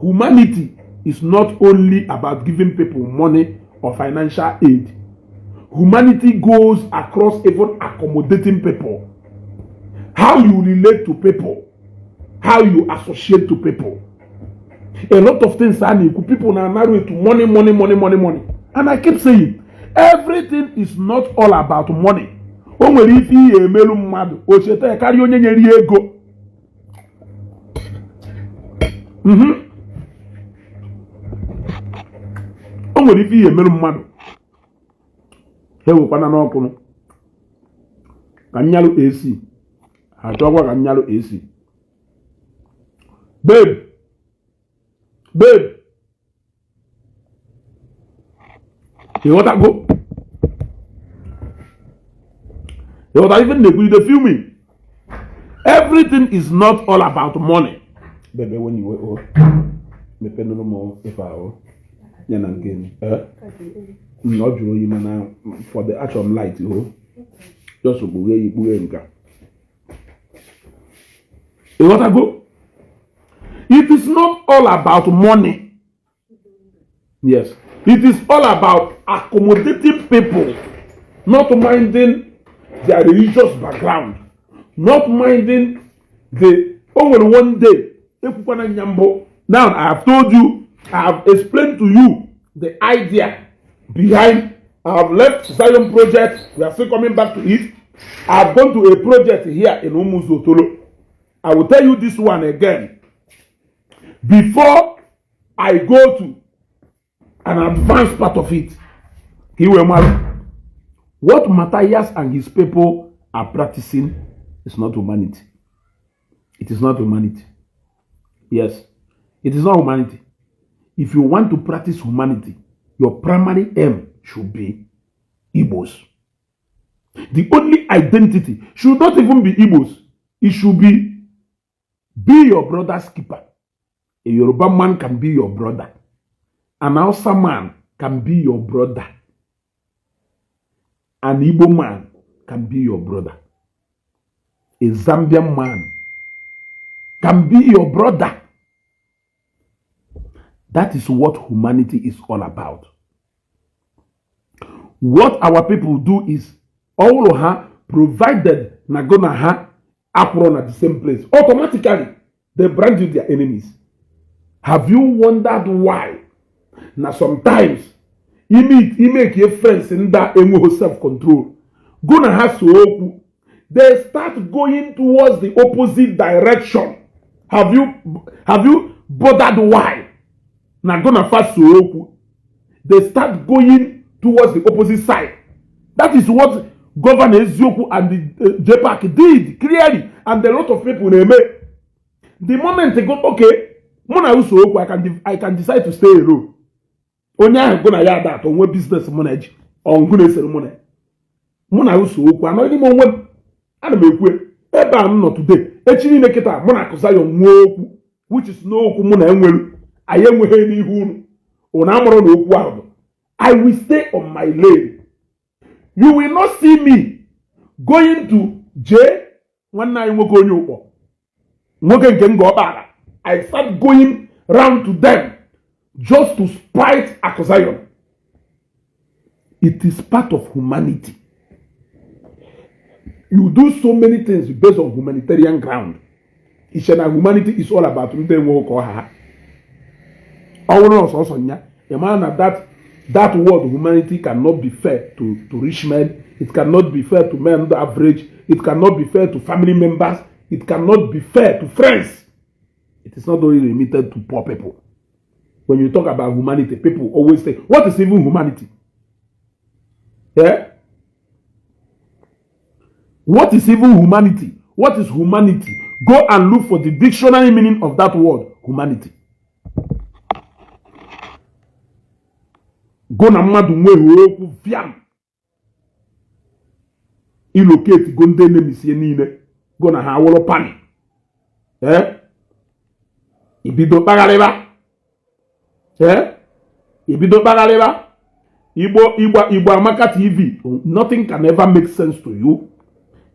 Humanity is not only about giving people money or financial aid. Humanity goes across even accommodating people, how you relate to people, how you associate to people. A lot of things a na-ekwu, people na narrow to money, money, money, money, money, and I keep saying everything is not all about money. O nwere ife ihe emelu mmadụ o cheta ya karịa onye nyere ya ego. O nwere ife ihe emelu mmadụ ha ewekwana n'ọkụ ka nyalụ AC, ha chọkwa ka nyalụ AC. Babe, babe, ịghọtago? Ịghọta ife na-ekwu? You dey feel me? Everything is not all about money. Bebe, when you o mepe nụrụ m ife ahụ ya na nke. Ọ jụrụ oyi, mana for the achọrọ m light ho. Just kpughe ya, ikpughe nka. Ịghọtago? It is not all about money. Yes, it is all about accommodating people, not minding their religious background, not minding the o nwere one day ekwukwana nya mbụ. Now I have told you, I have explained to you the idea behind. I have left Zion Project. We are still coming back to it. I have gone to a project here in Umuzotolo. I will tell you this one again before I go to an advanced part of it. Ka i wee mara what Matthias and his people are practicing is not humanity. It is not humanity. Yes, it is not humanity. If you want to practice humanity, your primary aim should be Igbos. The only identity should not even be Igbos. It should be your brother's keeper. A Yoruba man can be your brother. An Hausa man can be your brother. An Igbo man can be your brother. A Zambian man can be your brother. That is what humanity is all about. What our people do is all ha, provided na go na ha akwụrụ na the same place, automatically they brand you their enemies. Have you wondered why na sometimes ime ka friends ndị a enweghị self control, go na ha so okwu, they start going towards the opposite direction? Have you bothered why na go na fa so okwu, they start going towards the opposite side? That is what Governor Eziokwu and the JPAC did clearly, and a lot of people na-eme. The moment they go, okay, mụ na uso okwu, I can decide to stay alone. Onye ahụ go na ya ada atọ onwe business mụ na eji ọngụ na-esere mụ na ya. Mụ na uso okwu anọghị m onwe m. Ana m ekwu ebe a m nọ today, echi niile kịta mụ na Akụzayon nwee okwu, which is n'okwu mụ na enwelu anyị enweghị n'ihu unu unu amụrụ na okwu ahụ bụ, I will stay on my lane. You will not see me going to jee nwanne anyị nwoke onye ụkpọ nwoke nke nga ọkpara. I start going round to them just to spite Akụzayon. It is part of humanity. You do so many things based on humanitarian ground. Iche na humanity is all about ndị enweghị ka ọha ha. Ọ bụrụ na ọsọsọ nya, ị mara na that word humanity cannot be fair to rich men. It cannot be fair to men the average. It cannot be fair to family members. It cannot be fair to friends. It is not only limited to poor people. When you talk about humanity, people always say, "What is even humanity?" Yeah, what is even humanity? What is humanity? Go and look for the dictionary meaning of that word humanity. Go na mmadụ nwee okwu fiam, ilocate go ndị enemies ya niile, go na ha awụrụ pani. Ee, ibido kpagharịba. Ee, ibido kpagharịba. Igbo, Igbo, Igbo Amaka TV, nothing can ever make sense to you.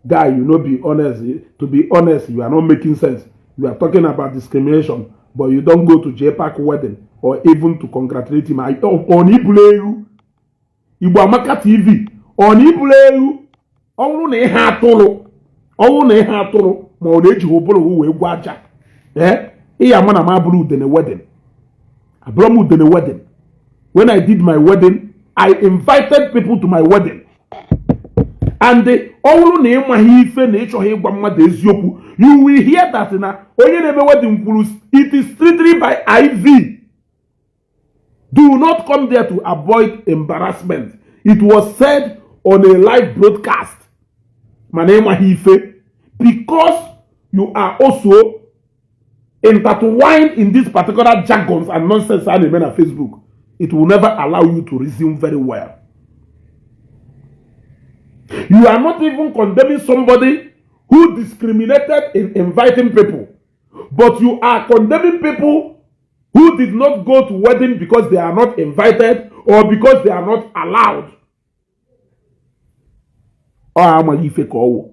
Guy, you no be honest. To be honest, you are not making sense. You are talking about discrimination, but you don't go to JPAC wedding or even to congratulate him. Ọ na ibulu ewu? Igbo Amaka TV, ọ na ibulu ewu? Ọ bụrụ na ihe atụrụ, ọ bụrụ na ihe atụrụ, ma ọ na-ejighị ụbụrụ wee gwa aja, ee, ịya ama na m abụrụ udene wedding. Abụrụ m udene wedding. When I did my wedding, I invited people to my wedding. And ọ bụrụ na ị maghị ife na ịchọghị ịgwa mmadụ eziokwu, you will hear that na onye na-eme wedding kwuru, "It is strictly by IV. Do not come there to avoid embarrassment." It was said on a live broadcast. Mana ịmaghị ife, because you are also intertwined in this particular jargons and nonsense a na-eme na Facebook, it will never allow you to reason very well. You are not even condemning somebody who discriminated in inviting people, but you are condemning people who did not go to wedding because they are not invited. or because they are not allowed? Ọ amaghị ife ka ọwụ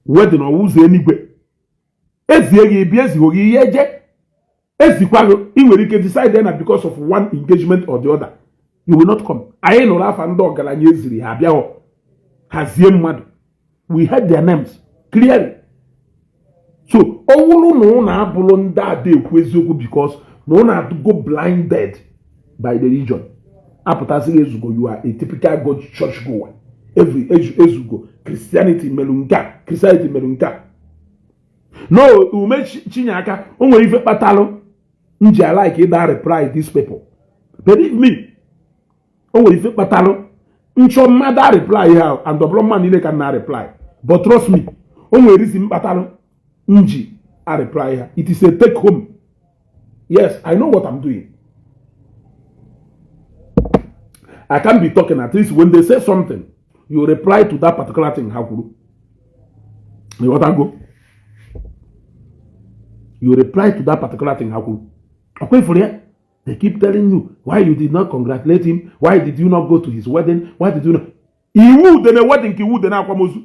wedding ọwụ ụzọ eluigwe ezie gị bịa ezigho gị ihe eje ezikwaghị ị nwere ike decide na because of one engagement or the other you will not come. Anyị nụrụ afa ndị ọgaranya eziri ha abịaghọ hazie mmadụ. We heard their names clearly. So ọ wụrụ na ụnụ abụrụ ndị ada ekwu eziokwu because na ụnụ adụgo blinded by the religion apụtasịghị ezugo. You are a typical God church goer. Every ezugo Christianity merụ nke a, Christianity merụ nke a. No ume Chinyeaka o nwere ife kpatalụ m ji like ịda reply these people. Believe me, o nwere ife kpatalụ nchọ mmadụ a reply ha and ọ bụrụ mmadụ niile ka na reply, but trust me, o nwere isi mkpatalụ m ji a reply ha. It is a take home. Yes, I know what I'm doing. I can't be talking. At least when they say something, you reply to that particular thing ha kwuru. Ịghọtago? You reply to that particular thing ha kwuru. Ọkwa ifuru ya, they keep telling you why you did not congratulate him, why did you not go to his wedding, why did you not. Iwu dị na wedding ka iwu dị na akwamozu.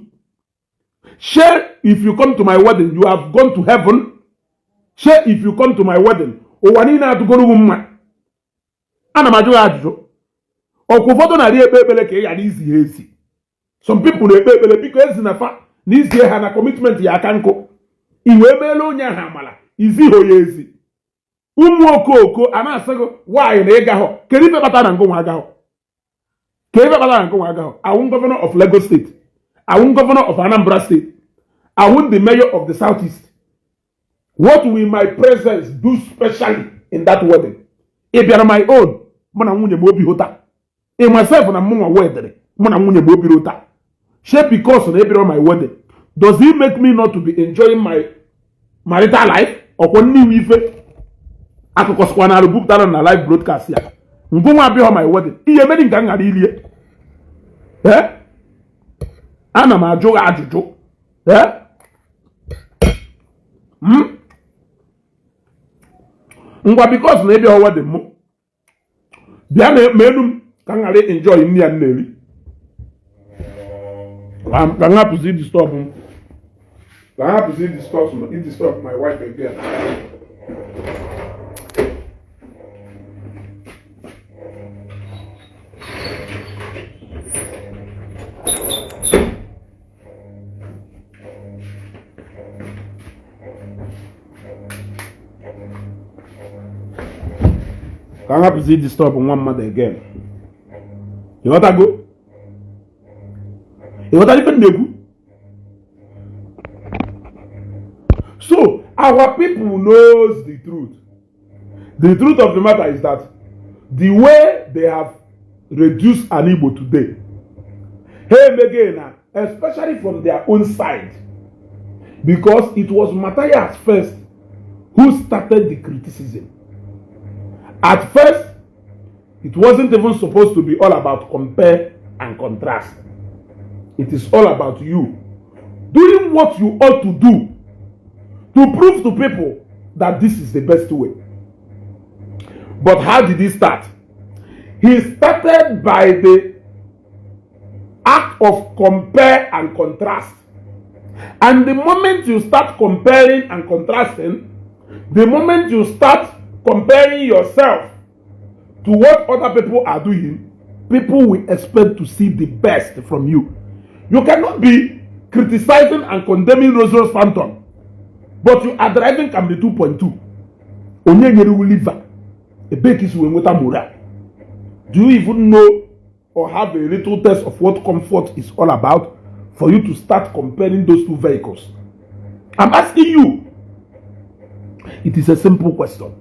Share, if you come to my wedding, you have gone to heaven. Share, if you come to my wedding, ụwa niile adụgoro m mma. Ana m ajụ ya ajụjụ. Ọkwa ụfọdụ na-arị ekpe ekpere ka ị ghara izi ha ezi. Some people na-ekpe ekpere biko ezi na fa na izie ha na commitment ya aka nkụ. I wee meela onye ahụ amala izigho ya ezi. Ụmụ okooko a na-asị gị nwaanyị na ịgahọ. Kedu ife kpatara na ngụnwa agahọ? Kedu ife kpatara na ngụnwa agahọ? Awụ governor of Lagos State, awụ governor of Anambra State, awụ the mayor of the Southeast. What will my presence do specially in that wedding? Ị bịara my own, mụ na nwunye m obi hụta. Ị myself na mụnwa wedịrị, mụ na nwunye m obi hụta. Shey because na ị bịara my wedding, does it make me not to be enjoying my marital life? Ọkwọ nne ife akụkọ sịkwa na bupụtara na live broadcast ya. Ngụnwa abịaghọ my wedding, ihe mere nke m ghara ilie. Ee, ana m ajụ gị ajụjụ. Ee, ngwa because na ịbịa wedding mụ bịa ma elu m ka m ghara enjoy nri ya m na-eri, ka m hapụzi disturb m, ka m hapụzi disturb my wife again. Ka m hapụzi disturb nwa mmadụ again. Ịghọtago? Ịghọtara ife m na-ekwu? So our people knows the truth. The truth of the matter is that the way they have reduced an Igbo today, hey again, especially from their own side, because it was Matthias first who started the criticism. At first, it wasn't even supposed to be all about compare and contrast. It is all about you doing what you ought to do to prove to people that this is the best way. But how did he start? He started by the act of compare and contrast. And the moment you start comparing and contrasting, the moment you start comparing yourself to what other people are doing, people will expect to see the best from you. You cannot be criticizing and condemning Rolls Phantom, but you are driving Camry 2.2. Onye nyere liver, ebee ka isi wee nweta moral? Do you even know or have a little test of what comfort is all about for you to start comparing those two vehicles? I'm asking you. It is a simple question.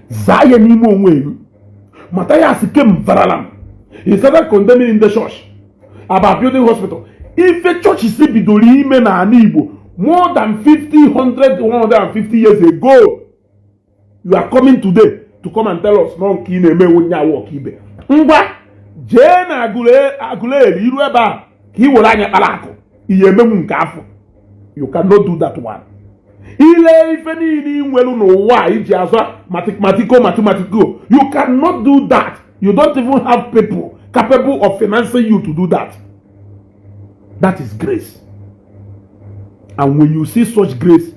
Zaa ya n'ime onwe gị. Matthias came varalam. He started condemning in the church about building hospital. Ife church si bidoro ime n'ala Igbo more than 50, 100, 150 years ago. You are coming today to come and tell us na nke ị na-eme onye awụ ọkaibe. Ngwa jee na Agụleri iru ebe a ka ị were anya kpara akụ ihe emenwu nke afọ. You cannot do that one. Ile ife niile ị nwelu n'ụwa iji azụ mathematico mathematico, you cannot do that. You don't even have people capable of financing you to do that. That is grace. And when you see such grace,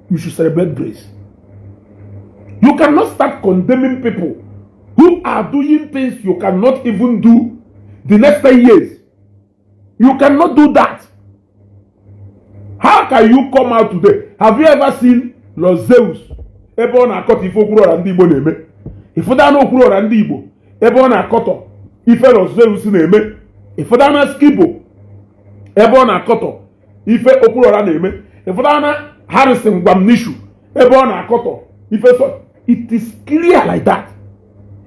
you should celebrate grace. You cannot start condemning people who are doing things you cannot even do the next 10 years. You cannot do that. How can you come out today? Have you ever seen Los Zeus ebe ọ na-akọtọ ife Okwuluọra ndị Igbo na-eme? Ịfụda na Okwuluọra ndị Igbo ebe ọ na-akọtọ ife Los Zeus na-eme? Ịfụda na Skibo ebe ọ na-akọtọ ife Okwuluọra na-eme? Ịfụda na Harrison Gwamnishu ebe ọ na-akọtọ ife? So it is clear like that.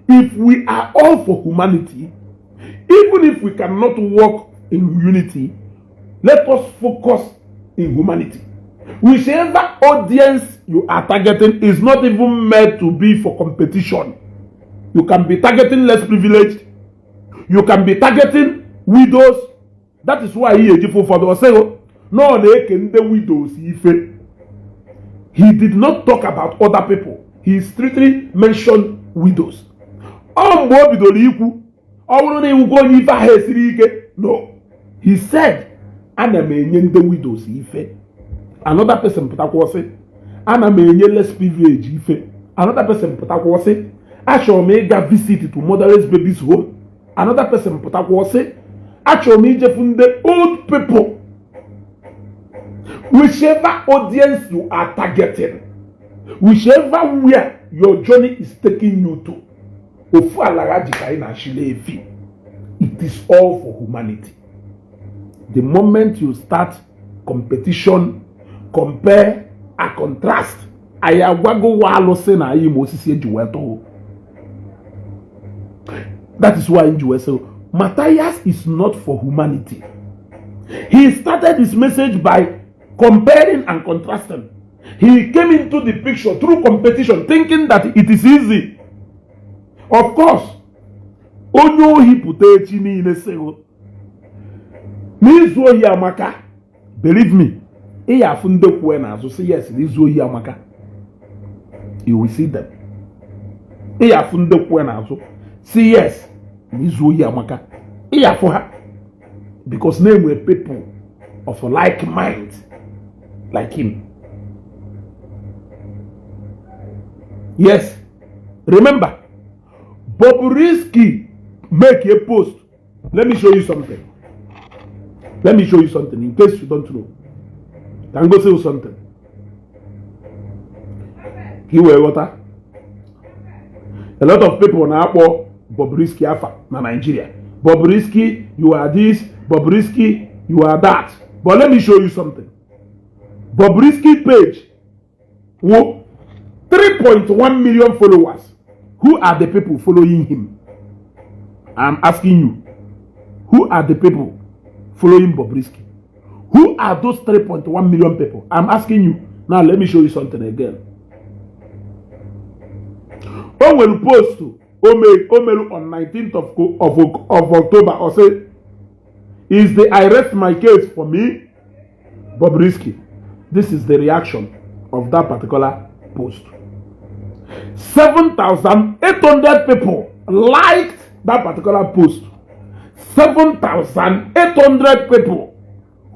If we are all for humanity, even if we cannot work in unity, let us focus in humanity. Whichever audience you are targeting is not even meant to be for competition. You can be targeting less privileged, you can be targeting widows. That is why he ejifu ụfọdụ ọsịghị na ọ na-eke ndị widows ife. He did not talk about other people. He strictly mentioned widows. Ọ mgbe o bidoro ikwu, ọ bụrụ na iwukwa onye ife ahụ esiri ike. No, he said, "Ana m enye ndị widows ife." Another person pụtakwa sị, "Ana m enye less privilege ife." Another person pụtakwa sị, "Achọrọ m ịga visit to motherless babies home." Another person pụtakwa sị, "Achọrọ m ijefu ndị old people." Whichever audience you are targeting, whichever where your journey is taking you to, ofu ala ji ka anyị na-achịla efi. It is all for humanity. The moment you start competition, compare and contrast, anyị agwago wa alụsị na anyị ma osisi eji wee tụọ. That is why nji wee sị Matthias is not for humanity. He started his message by comparing and contrasting. He came into the picture through competition, thinking that it is easy. Of course, onye ohi pụta echi niile sị n'izu ohi amaka, believe me, ị ya afụ ndị kwue n'azụ sị yes, n'izu ohi amaka. You will see them. Ị ya afụ ndị kwue n'azụ si yes, n'izu ohi amaka. Ị ya afụ ha because na-enwe people of like mind like him. Yes, remember Bobrisky make a post. Let me show you something. Let me show you something in case you don't know. Can go see something ka i wee ghọta. A lot of people na-akpọ Bobrisky afa na Nigeria. "Bobrisky, you are this. Bobrisky, you are that." But let me show you something. Bobrisky page wo 3.1 million followers. Who are the people following him? I'm asking you, who are the people following Bobrisky? Who are those 3.1 million people? I'm asking you. Now let me show you something again. O nwere post o meru on 19th of October. Ọ sị, "Is the I rest my case for me, Bobrisky." This is the reaction of that particular post. 7,800 people liked that particular post. 7,800 people.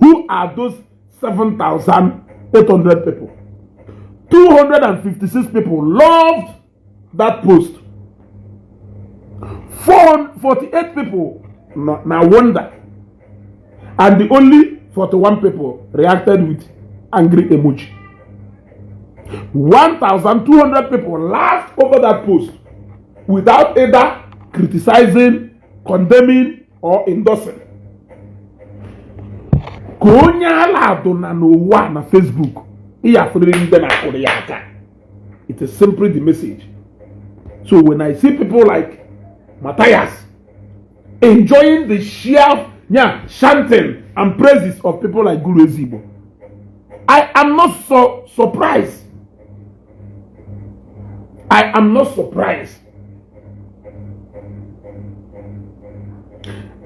Who are those 7,800 people? 256 people loved that post. 448 people na wonder, and the only 41 people reacted with angry emoji. 1,200 people laughed over that post without either criticizing, condemning or endorsing. Ka onye ala adụ na n'ụwa na Facebook, ịyafụrịrị ndị na-akụrụ ya aka. It is simply the message. So when I see people like Matthias enjoying the sheer, yeah, chanting and praises of people like Guru Ezigbo, I am not so surprised. I am not surprised.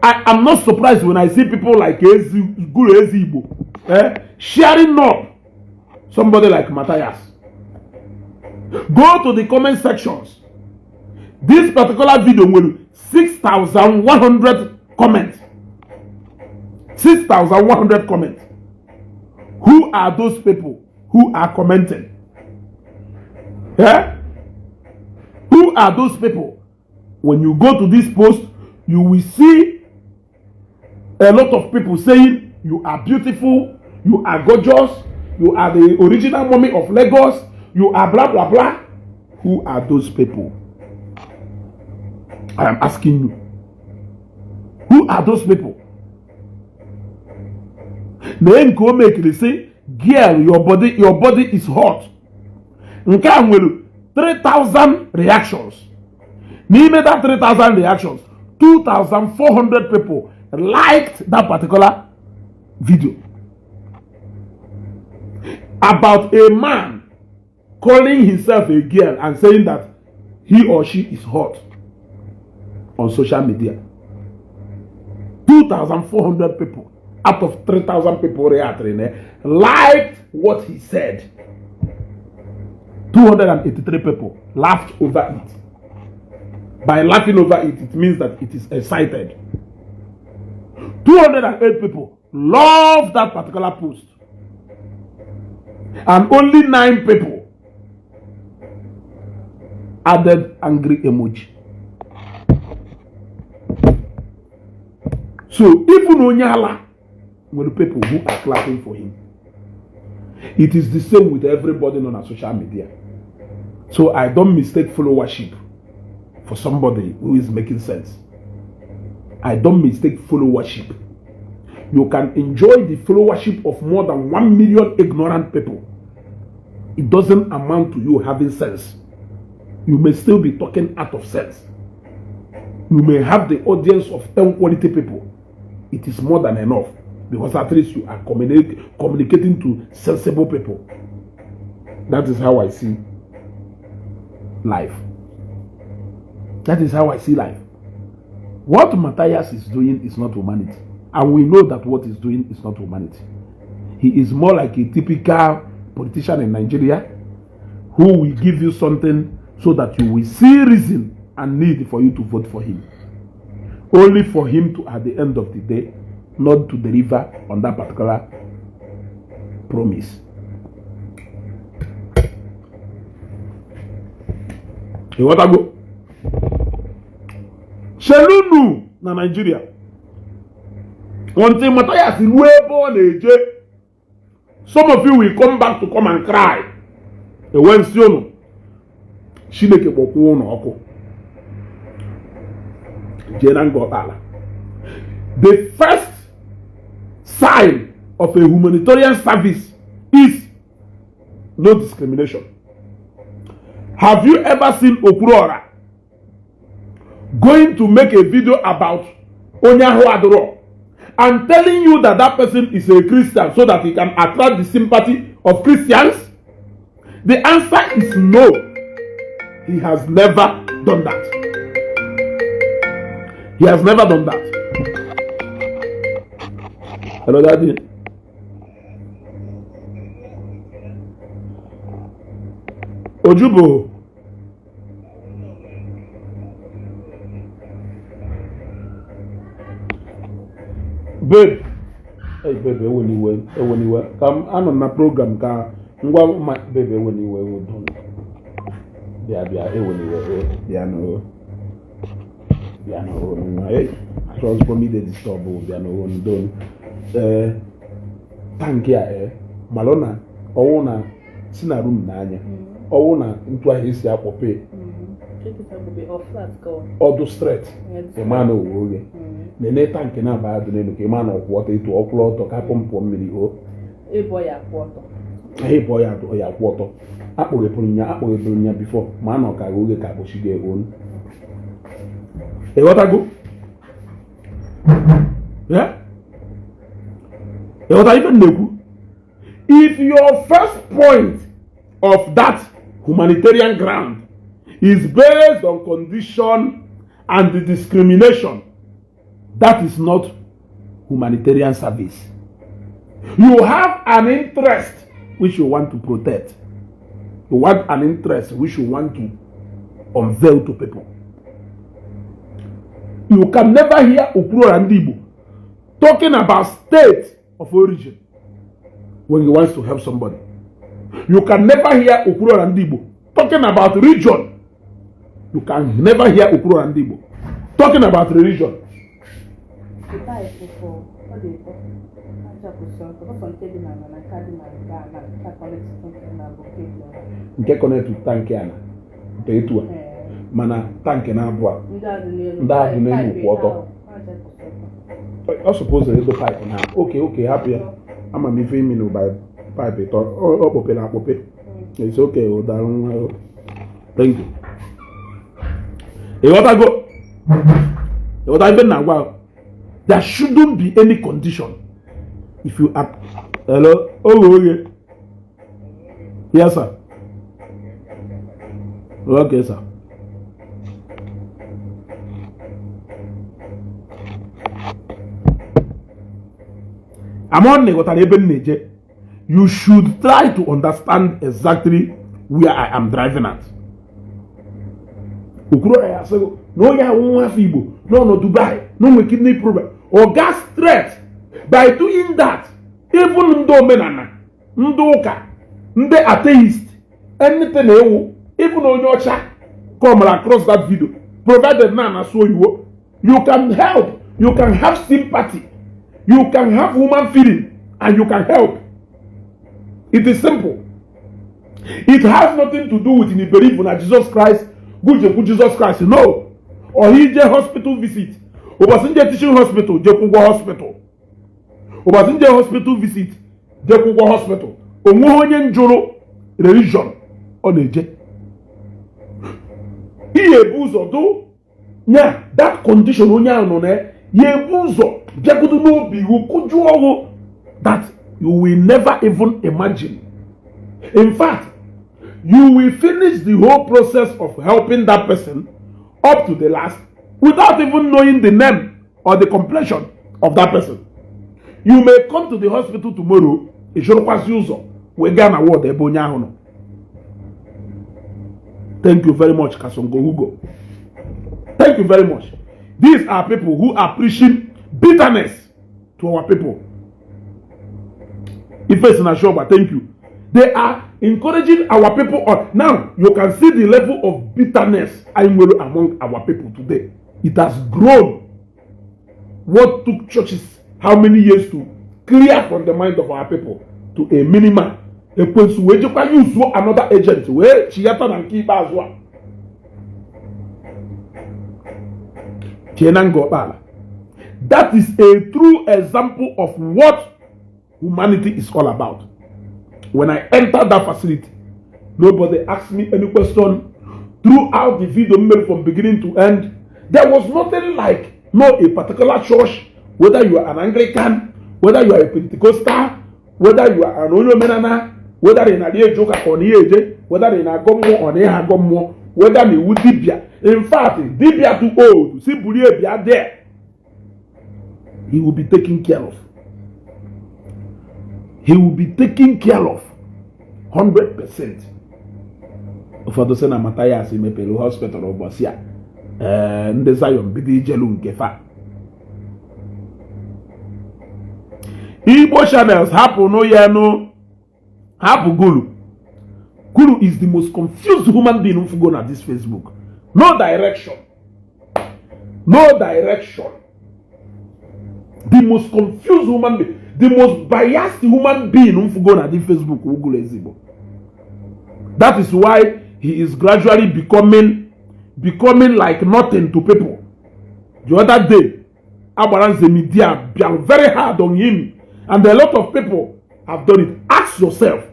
I am not surprised when I see people like Guru Ezigbo sharing up Somebody like Matthias. Go to the comment sections. This particular video nwere 6,100 comments. 6,100 comments. Who are those people who are commenting? Eh? Who are those people? When you go to this post, you will see a lot of people saying you are beautiful, you are gorgeous, you are the original mommy of Lagos, you are blah blah blah. Who are those people? I am asking you. Who are those people? Na nke o mekiri sị, "Girl, your body is hot." Nke a nwere 3000 reactions. N'ime that 3000 reactions, 2400 people liked that particular video about a man calling himself a girl and saying that he or she is hot on social media. 2,400 people out of 3,000 people reacting there liked what he said. 283 people laughed over it. By laughing over it, it means that it is excited. 208 people loved that particular post. And only 9 people added angry emoji. So even onye ala nwere people who are clapping for him. It is the same with everybody on social media. So I don't mistake followership for somebody who is making sense. I don't mistake followership. You can enjoy the followership of more than 1 million ignorant people. It doesn't amount to you having sense. You may still be talking out of sense. You may have the audience of 10 quality people. It is more than enough because at least you are communicating to sensible people. That is how I see life. That is how I see life. What Matthias is doing is not humanity. And we know that what he's doing is not humanity. He is more like a typical politician in Nigeria who will give you something so that you will see reason and need for you to vote for him. Only for him to, at the end of the day, not to deliver on that particular promise. Ịghọtago? Chelunu na Nigeria until Matthias ruo ebe ọ na-eje. Some of you will come back to come and cry. Ewe nsị unu Chineke kpọkwuo unu ọkụ jee na Ngor Okpala. The first sign of a humanitarian service is no discrimination. Have you ever seen Okwuluora going to make a video about onye ahụ adịrọ and telling you that that person is a Christian so that he can attract the sympathy of Christians? The answer is no. He has never done that. He has never done that. Hello, Daddy. Ojubo. Babe. Hey, babe, eweniwe, eweniwe. Ka m anọ na program ka ngwa ma babe eweniwe udo. Bịa bịa eweniwe bịa no. Bịa no nwa. Hey, achọghịzikwa m ide disturb bịa no ndo. Ee, tankị a ee, malụ na ọwụ na si na room n'anya. Ọwụ na ntu ahụ esi akpọpe ọdụ straight ịma na owe oghe nene tankị na-aba dị n'elu ka ịma na ọkwụ ọtọ etu ọkwụrụ ọtọ ka pọmpụ mmiri o ịbọ ya ya akwụ ọtọ akpọghepụrụ ya before ma na ọka oge ka akpọchi gị onu ịghọtago ịghọta ife na-ekwu. If your first point of that humanitarian ground is based on condition and the discrimination, that is not humanitarian service. You have an interest which you want to protect. You want an interest which you want to unveil to people. You can never hear Okwuluora Ndị Igbo talking about state of origin when he wants to help somebody. You can never hear Okwuluora Ndị Igbo talking about region. You can never hear Okwuluora Ndị Igbo talking about religion. The pipe for ọ dị ụtọ aja kwụsị ọtọ ọsọ nke dị n'ala na nke dị na nke ala nke connect nke na bụ nke dị ọha. Nke connect tank ana nke etu a. Ee, mana tank na-abụ a ndị a dị n'elu. Ndị a dị n'elu pipe kwụ ọtọ. ahụ, aja kwụsị ọtọ. Ọ suppose ịdụ pipe na oke hapụ ya. Ama m ife imi na by pipe ịtọ ọ kpọpere akpọpe. It's okay. Ụdara nwa, thank you. Ịghọtago? Ịghọta ife m na-agwa? There shouldn't be any condition if you are. Hello, oge oge. Yes sir. Okay sir. Amon na ịghọtara ebe m na-eje? You should try to understand exactly where I am driving at. Okwuru ya asịgo na onye ahụ nwa afọ Igbo nọ na Dubai na onwe kidney problem ọ ga straight. By doing that, even ndị omenala, ndị ụka, ndị atheist, anything ewu, even onye ọcha come across that video, provided na na-asụ oyibo, you can help, you can have sympathy, you can have human feeling and you can help. It is simple. It has nothing to do with in belief na Jesus Christ gujekwu Jesus Christ, no, or ije hospital visit. Ụbọchị nje teaching hospital jekwu ụgwọ hospital, ụbọchị nje hospital visit jekwu ụgwọ hospital, onweghị onye njụrụ religion ọ na-eje. Ihe ebu ụzọ do nya that condition onye ahụ nọ na ya ebu ụzọ bịagodo n'obi iwu kụjụọ ọgwụ that you will never even imagine. In fact, you will finish the whole process of helping that person up to the last without even knowing the name or the complexion of that person. You may come to the hospital tomorrow, ịchọrọkwasị ụzọ wee gaa na ward ebe onye ahụ nọ. Thank you very much, Kasongo Hugo. Thank you very much. These are people who are preaching bitterness to our people. Ife Sinashoba, thank you. They are encouraging our people on. Now, you can see the level of bitterness I nwere among our people today. It has grown. What took churches how many years to clear from the mind of our people to a minimum, ekwensu wee jekwa use another agent wee chiyata na nke ikpeazụ a chee na Ngor Okpala. That is a true example of what humanity is all about. When I entered that facility, nobody asked me any question. Throughout the video made from beginning to end, there was nothing like no a particular church, whether you are an Anglican, whether you are a Pentecostal, whether you are an onye omenala, whether ị na-adị eje ụka ka ọ na eje, whether ị na-agọ mmụọ ọ na ịha agọ mmụọ, whether na iwu dibịa. In fact, dibịa too old si bulie bịa there, he will be taken care of. He will be taken care of 100%. Ụfọdụ sị na Mathias mepere hospital ụbọchị a, ee, ndị Zion bido ijelu nke fa. Igbo channels hapụ ya nụ, hapụ Gulu. Gulu is the most confused human being mfugo na this Facebook. No direction, no direction. The most confused human being, the most biased human being mfugo na this Facebook, Gulu Ezigbo. That is why he is gradually becoming like nothing to people. The other day, Agbaranze media bịara very hard on him, and a lot of people have done it. Ask yourself,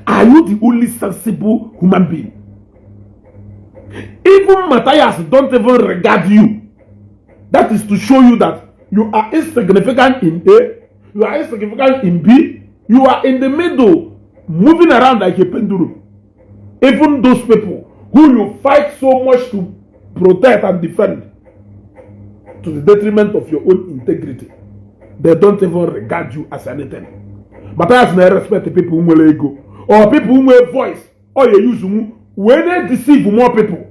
are you the only sensible human being? Even Matthias don't even regard you. That is to show you that you are insignificant in A, you are insignificant in B, you are in the middle, moving around like a pendulum. Even those people who you fight so much to protect and defend, to the detriment of your own integrity, they don't even regard you as anything. Matthias na-respect people nwere ego or people nwere voice. Ọ ya use nwu wee na-deceive more people.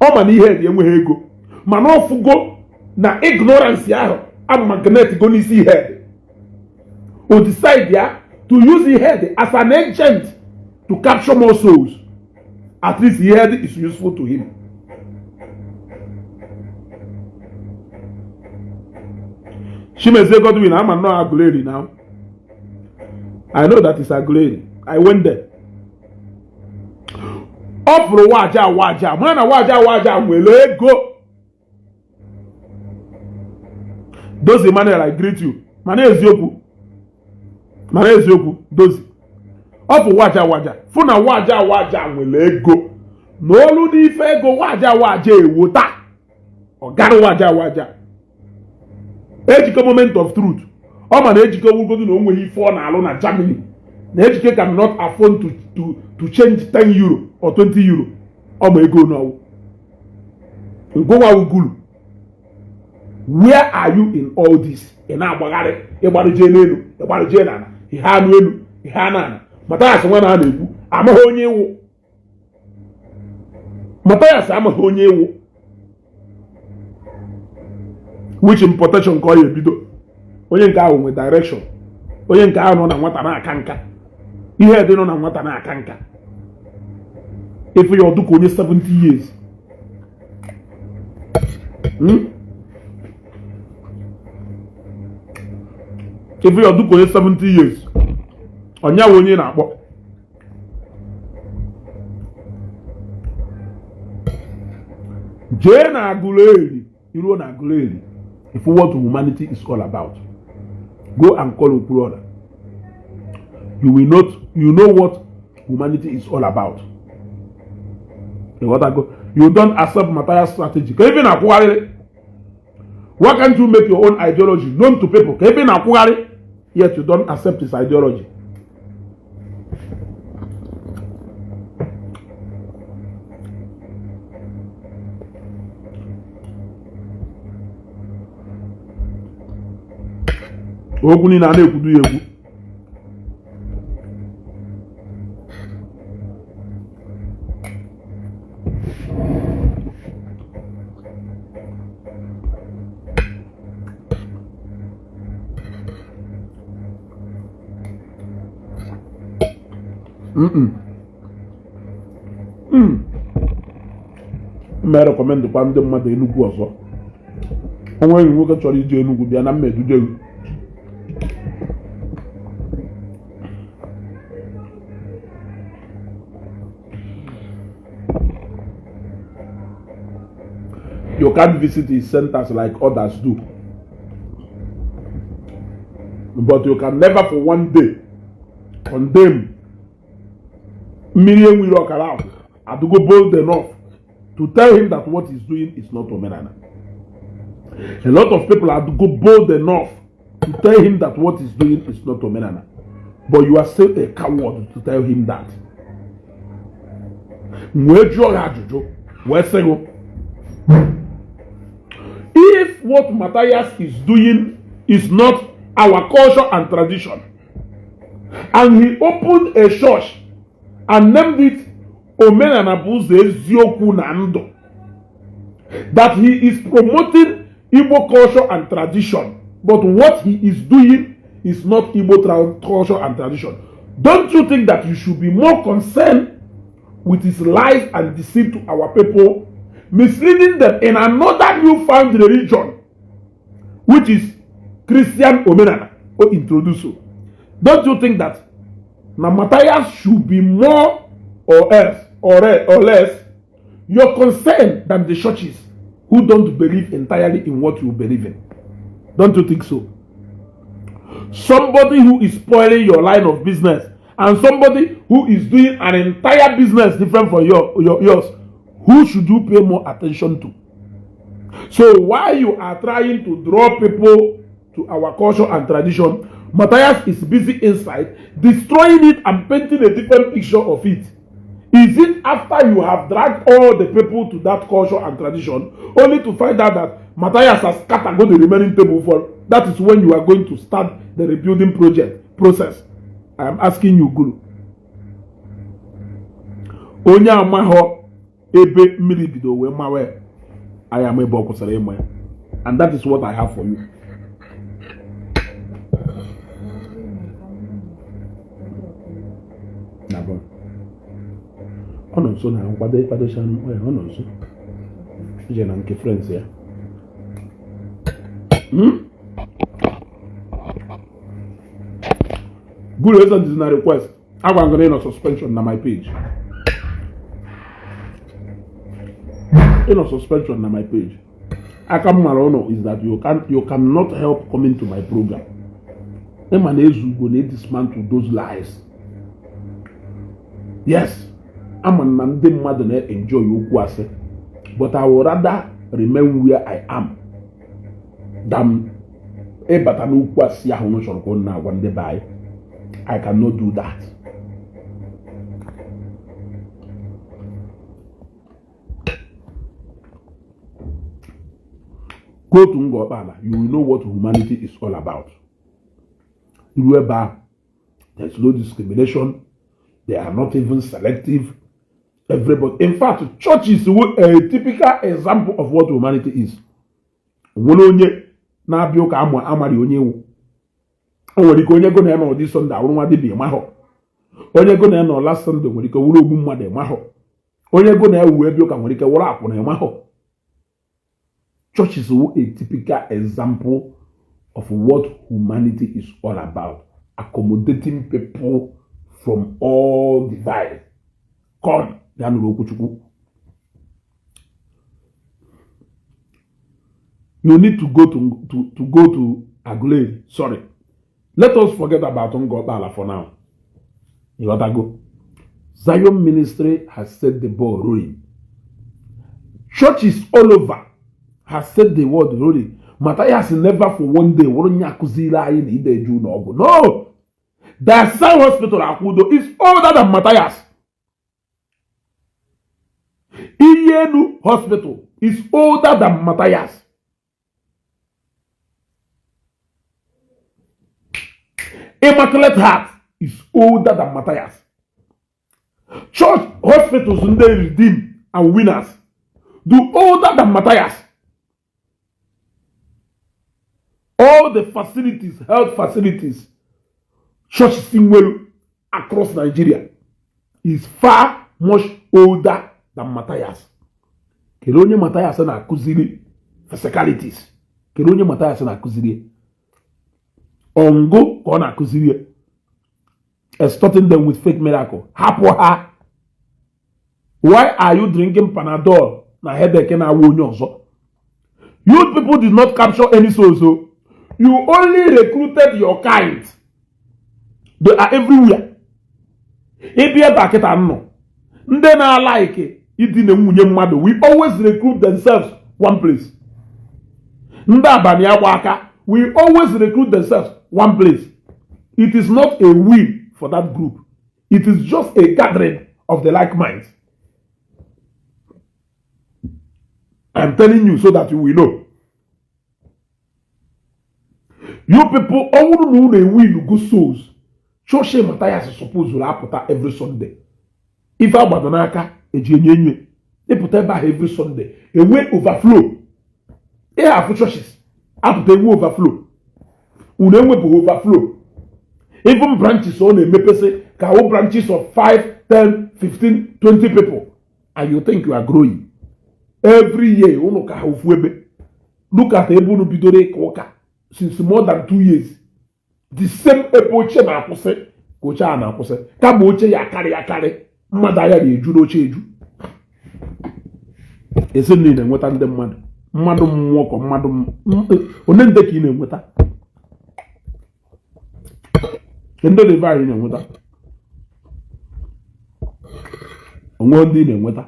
Ọ ma na ihe dị enweghị ego, mana ọ fụgo na ignorance ahụ a magnet go n'isi ihe. O decide ya to use ihe as an agent to capture more souls. At least ihe is useful to him. Chimezie Godwin, ama nnọọ Aguleri now. I know that is Aguleri. I went there. Ọ fụrụ waja waja, mara na waja waja nwere ego. Dozie Emmanuel, I greet you. Mana eziokwu, mana eziokwu, Dozie. Ọ fụ waja waja, fụ na waja waja nwere ego. Na olu n'ife ego waja waja ewota. Ọ gara waja waja. Ejike moment of truth. Ọ ma na Ejike wugodu na o nweghị ife ọ na-alụ na Germany. Na Ejike cannot afford to change 10 euro or 20 euro. Ọ ma ego n'ọwụ. Ngụnwa ugulu. Where are you in all this? Ị na-agbagharị, ịgbarụjee n'elu, ịgbarụjee n'ala, ihe anụ elu, ihe anụ ala. Mathias nwa na a na-ekwu, amaghị onye ịwụ. Mathias amaghị onye ịwụ. Which importation ka ọ ya ebido? Onye nke ahụ nwe direction. Onye nke ahụ nọ na nwata na-aka nka. Ihe dị nọ na nwata na-aka nka. Ịfụ ya ọdụ ka onye 70 years. Ịfụ ya ọdụ ka onye 70 years. Ọnya onye na-akpọ. Jee na Aguleri, iruo na Aguleri, if what humanity is all about. Go and call Okwuluora. You will not, you know what humanity is all about. You got to go. You don't accept Matthias strategy. Ka even akwụgharị. Why can't you make your own ideology known to people? Ka even akwụgharị, yet you don't accept his ideology. Okwu niile a na-ekwudu ya egwu. Mma recommend kwa ndị mmadụ Enugu ọzọ. Onwe enyi nwoke chọrọ ije Enugu bịa na mma eduje gị. You can't visit his centers like others do. But you can never for one day condemn mmiri enwere ọkara ahụ adụgo bold enough to tell him that what he's doing is not omenala. A lot of people adụgo bold enough to tell him that what he's doing is not omenala. But you are still a coward to tell him that. Wee jụọ ha ajụjụ wee sị gị, if what Matthias is doing is not our culture and tradition, and he opened a church and named it Omenala bụ ụzọ eziokwu na ndụ, that he is promoting Igbo culture and tradition, but what he is doing is not Igbo culture and tradition, don't you think that you should be more concerned with his lies and deceit to our people, misleading them in another newfound religion, which is Christian Omenala, or introduce? Don't you think that na Matthias should be more or else or less your concern than the churches who don't believe entirely in what you believe in? Don't you think so? Somebody who is spoiling your line of business and somebody who is doing an entire business different from yours, who should you pay more attention to? So while you are trying to draw people to our culture and tradition, Matthias is busy inside destroying it and painting a different picture of it. Is it after you have dragged all the people to that culture and tradition, only to find out that Matthias has scattered the remaining table for That is when you are going to start the rebuilding project process. I am asking you, Guru. Onye amaghọ ebe mmiri bido wee mawe, I am ebe ọ kwụsịrị ịma ya. And that is what I have for you. Ọ nọ nso na nkwado ịkwadocha ya, ọ nọ nso ije na nke friends ya. Guru is na request. Agwa ngoro ịnọ suspension na my page. Ịnọ suspension na my page. Aka m mara ụnụ is that you cannot help coming to my program. Ịma na Ezugo na dismantle those lies. Yes, ama na ndị mmadụ na-enjoy okwu asị, but I would rather remain where I am than ịbata n'okwu asị ahụ unu chọrọ ka unu na-agwa ndị be anyị. I cannot do that. Go to Ngor Okpala, you will know what humanity is all about. Iru ebe ahụ, there is no discrimination. They are not even selective. Everybody, in fact, churches were a typical example of what humanity is. Nwere onye na-abịa ụka ama amari onye ewu. O nwere ike onye go na ya n'ụdị Sunday awụrụ nwa dibịa ịmahọ. Onye go na ya nọ last Sunday nwere ike wụrụ ogbu mmadụ ịmahọ. Onye go na ya wuwe bịa ụka nwere ike wụrụ akwụna ịmahọ. Churches were a typical example of what humanity is all about. Accommodating people from all divides. Come, bịa nụrụ okwu Chukwu. You need to go to go to Aguleri. Sorry. Let us forget about Ngor Okpala for now. You gotta go. Zion Ministry has set the ball rolling. Churches all over has set the world rolling. Matthias never for one day wụrụ nye akụziri anyị na ide eju n'ọgwụ. No! The Sun Hospital Akwudo is older than Matthias. Iyenu Hospital is older than Matthias. Immaculate Heart is older than Matthias. Church hospitals ndị Redeem and Winners do older than Matthias. All the facilities, health facilities, churches nwere across Nigeria is far much older than Matthias. Kedu onye Matthias na-akụziri physicalities? Kedu onye Matthias na-akụziri? Ọngụ ka ọ na-akụziri, extorting them with fake miracle. Hapụ ha. Why are you drinking Panadol na headache na-awa onye ọzọ? You people did not capture any souls. O. You only recruited your kind. They are everywhere. Ịbịa ebe a kịta nnọ, ndị na-alike idina nwunye mmadụ, we always recruit themselves one place. Ndị abalị agba aka, we always recruit themselves one place. It is not a will for that group. It is just a gathering of the like minds. I'm telling you so that you will know. You people, ọ bụrụ na unu ewilugo good souls, chọọchị Matthias suppose apụta every Sunday. Ife agbado n'aka eji enye enye ịpụta ebe ahụ every Sunday enwe overflow. Ihe afụ churches apụta enwe overflow. Unu enwepụghị overflow. Even branches ọ na-emepesị ka awụ branches of 5, 10, 15, 20 people, and you think you are growing. Every year unu ka ha ofu ebe. Look at ebe unu bidoro ịka ụka since more than 2 years, the same ebe oche na-akwụsị ka oche a na-akwụsị, kama oche ya akarị akarị, mmadụ anya ga-eju n'oche eju. Esi na ị na-enweta ndị mmadụ, mmadụ mmụọ ka mmadụ onye nde ka ị na-enweta, ndị divine na-enweta onwe ndị ị na-enweta.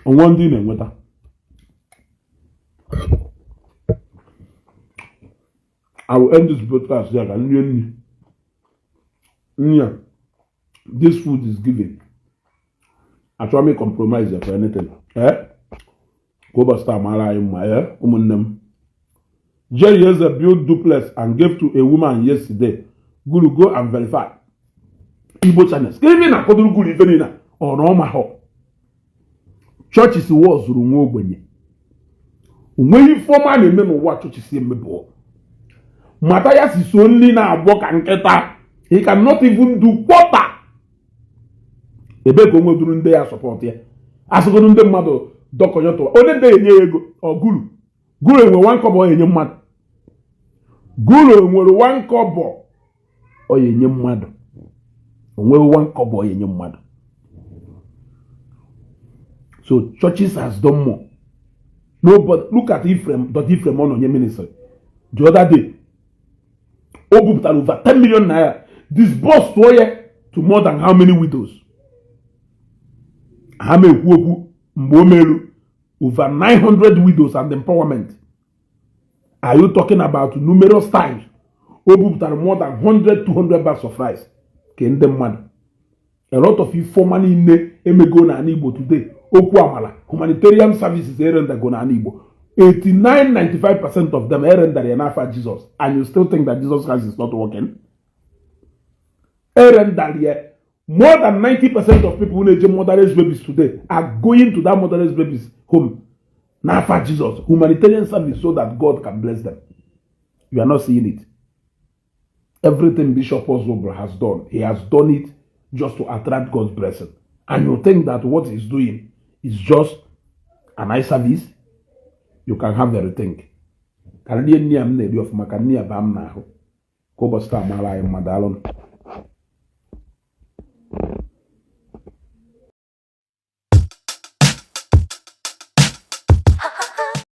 Onwe ndị ị na-enweta. I will end this broadcast here. Ka nri nri. Nri a, this food is given. Achọrọ m compromise for anything. Ee, ka ụbọchị taa mara anyị mma. Ee, ụmụnne m, Jerry Eze built duplex and gave to a woman yesterday. Guru, go and verify. Igbo channels, kedu ife na-akọdoro Guru ife niile ọ na ọma họ chọọchị si wọ zụrụ nwa ogbenye? Onweghị ife ọma na-eme n'ụwa chọọchị si emebụọ. Mata ya si so nri na-agbọ ka nkịta. He cannot even do quarter. Ebe ka o nweduru ndị ya support ya, asịgodu ndị mmadụ dọkọnyọtụ onye ndị enye ya ego ọ Guru. Guru enwe one kobo ọ enye mmadụ? Guru nwere one kobo ọ enye mmadụ? Onweghị one kobo ọ enye mmadụ. So churches has done more. Nobody look at Ephraim dot Ephraim Ononye ministry. The other day o bupụtara over 10 million naira, disbursed ya to more than how many widows? Ha ma ekwu okwu mgbe o meru over 900 widows and empowerment. Are you talking about numerous times o bupụtara more than 100 200 bags of rice ke ndị mmadụ? A lot of ifeọma niile emego n'ala Igbo today, okwu amala, humanitarian services erendago n'ala Igbo, 89 95% of them erendara ya n'afa Jesus, and you still think that Jesus Christ is not working. Erendara ya. More than 90% of people na-eje motherless babies today are going to that motherless babies home n'afa Jesus, humanitarian service, so that God can bless them. You are not seeing it. Everything Bishop Ozobro has done, he has done it just to attract God's blessing. And you think that what he's doing is just an eye service? You can have a rethink. Ka nrie nne ya m na-eri ọfụma, ka nne ya baa m n'ahụ, ka ụbọchị taa mara anyị mma. Daalụ.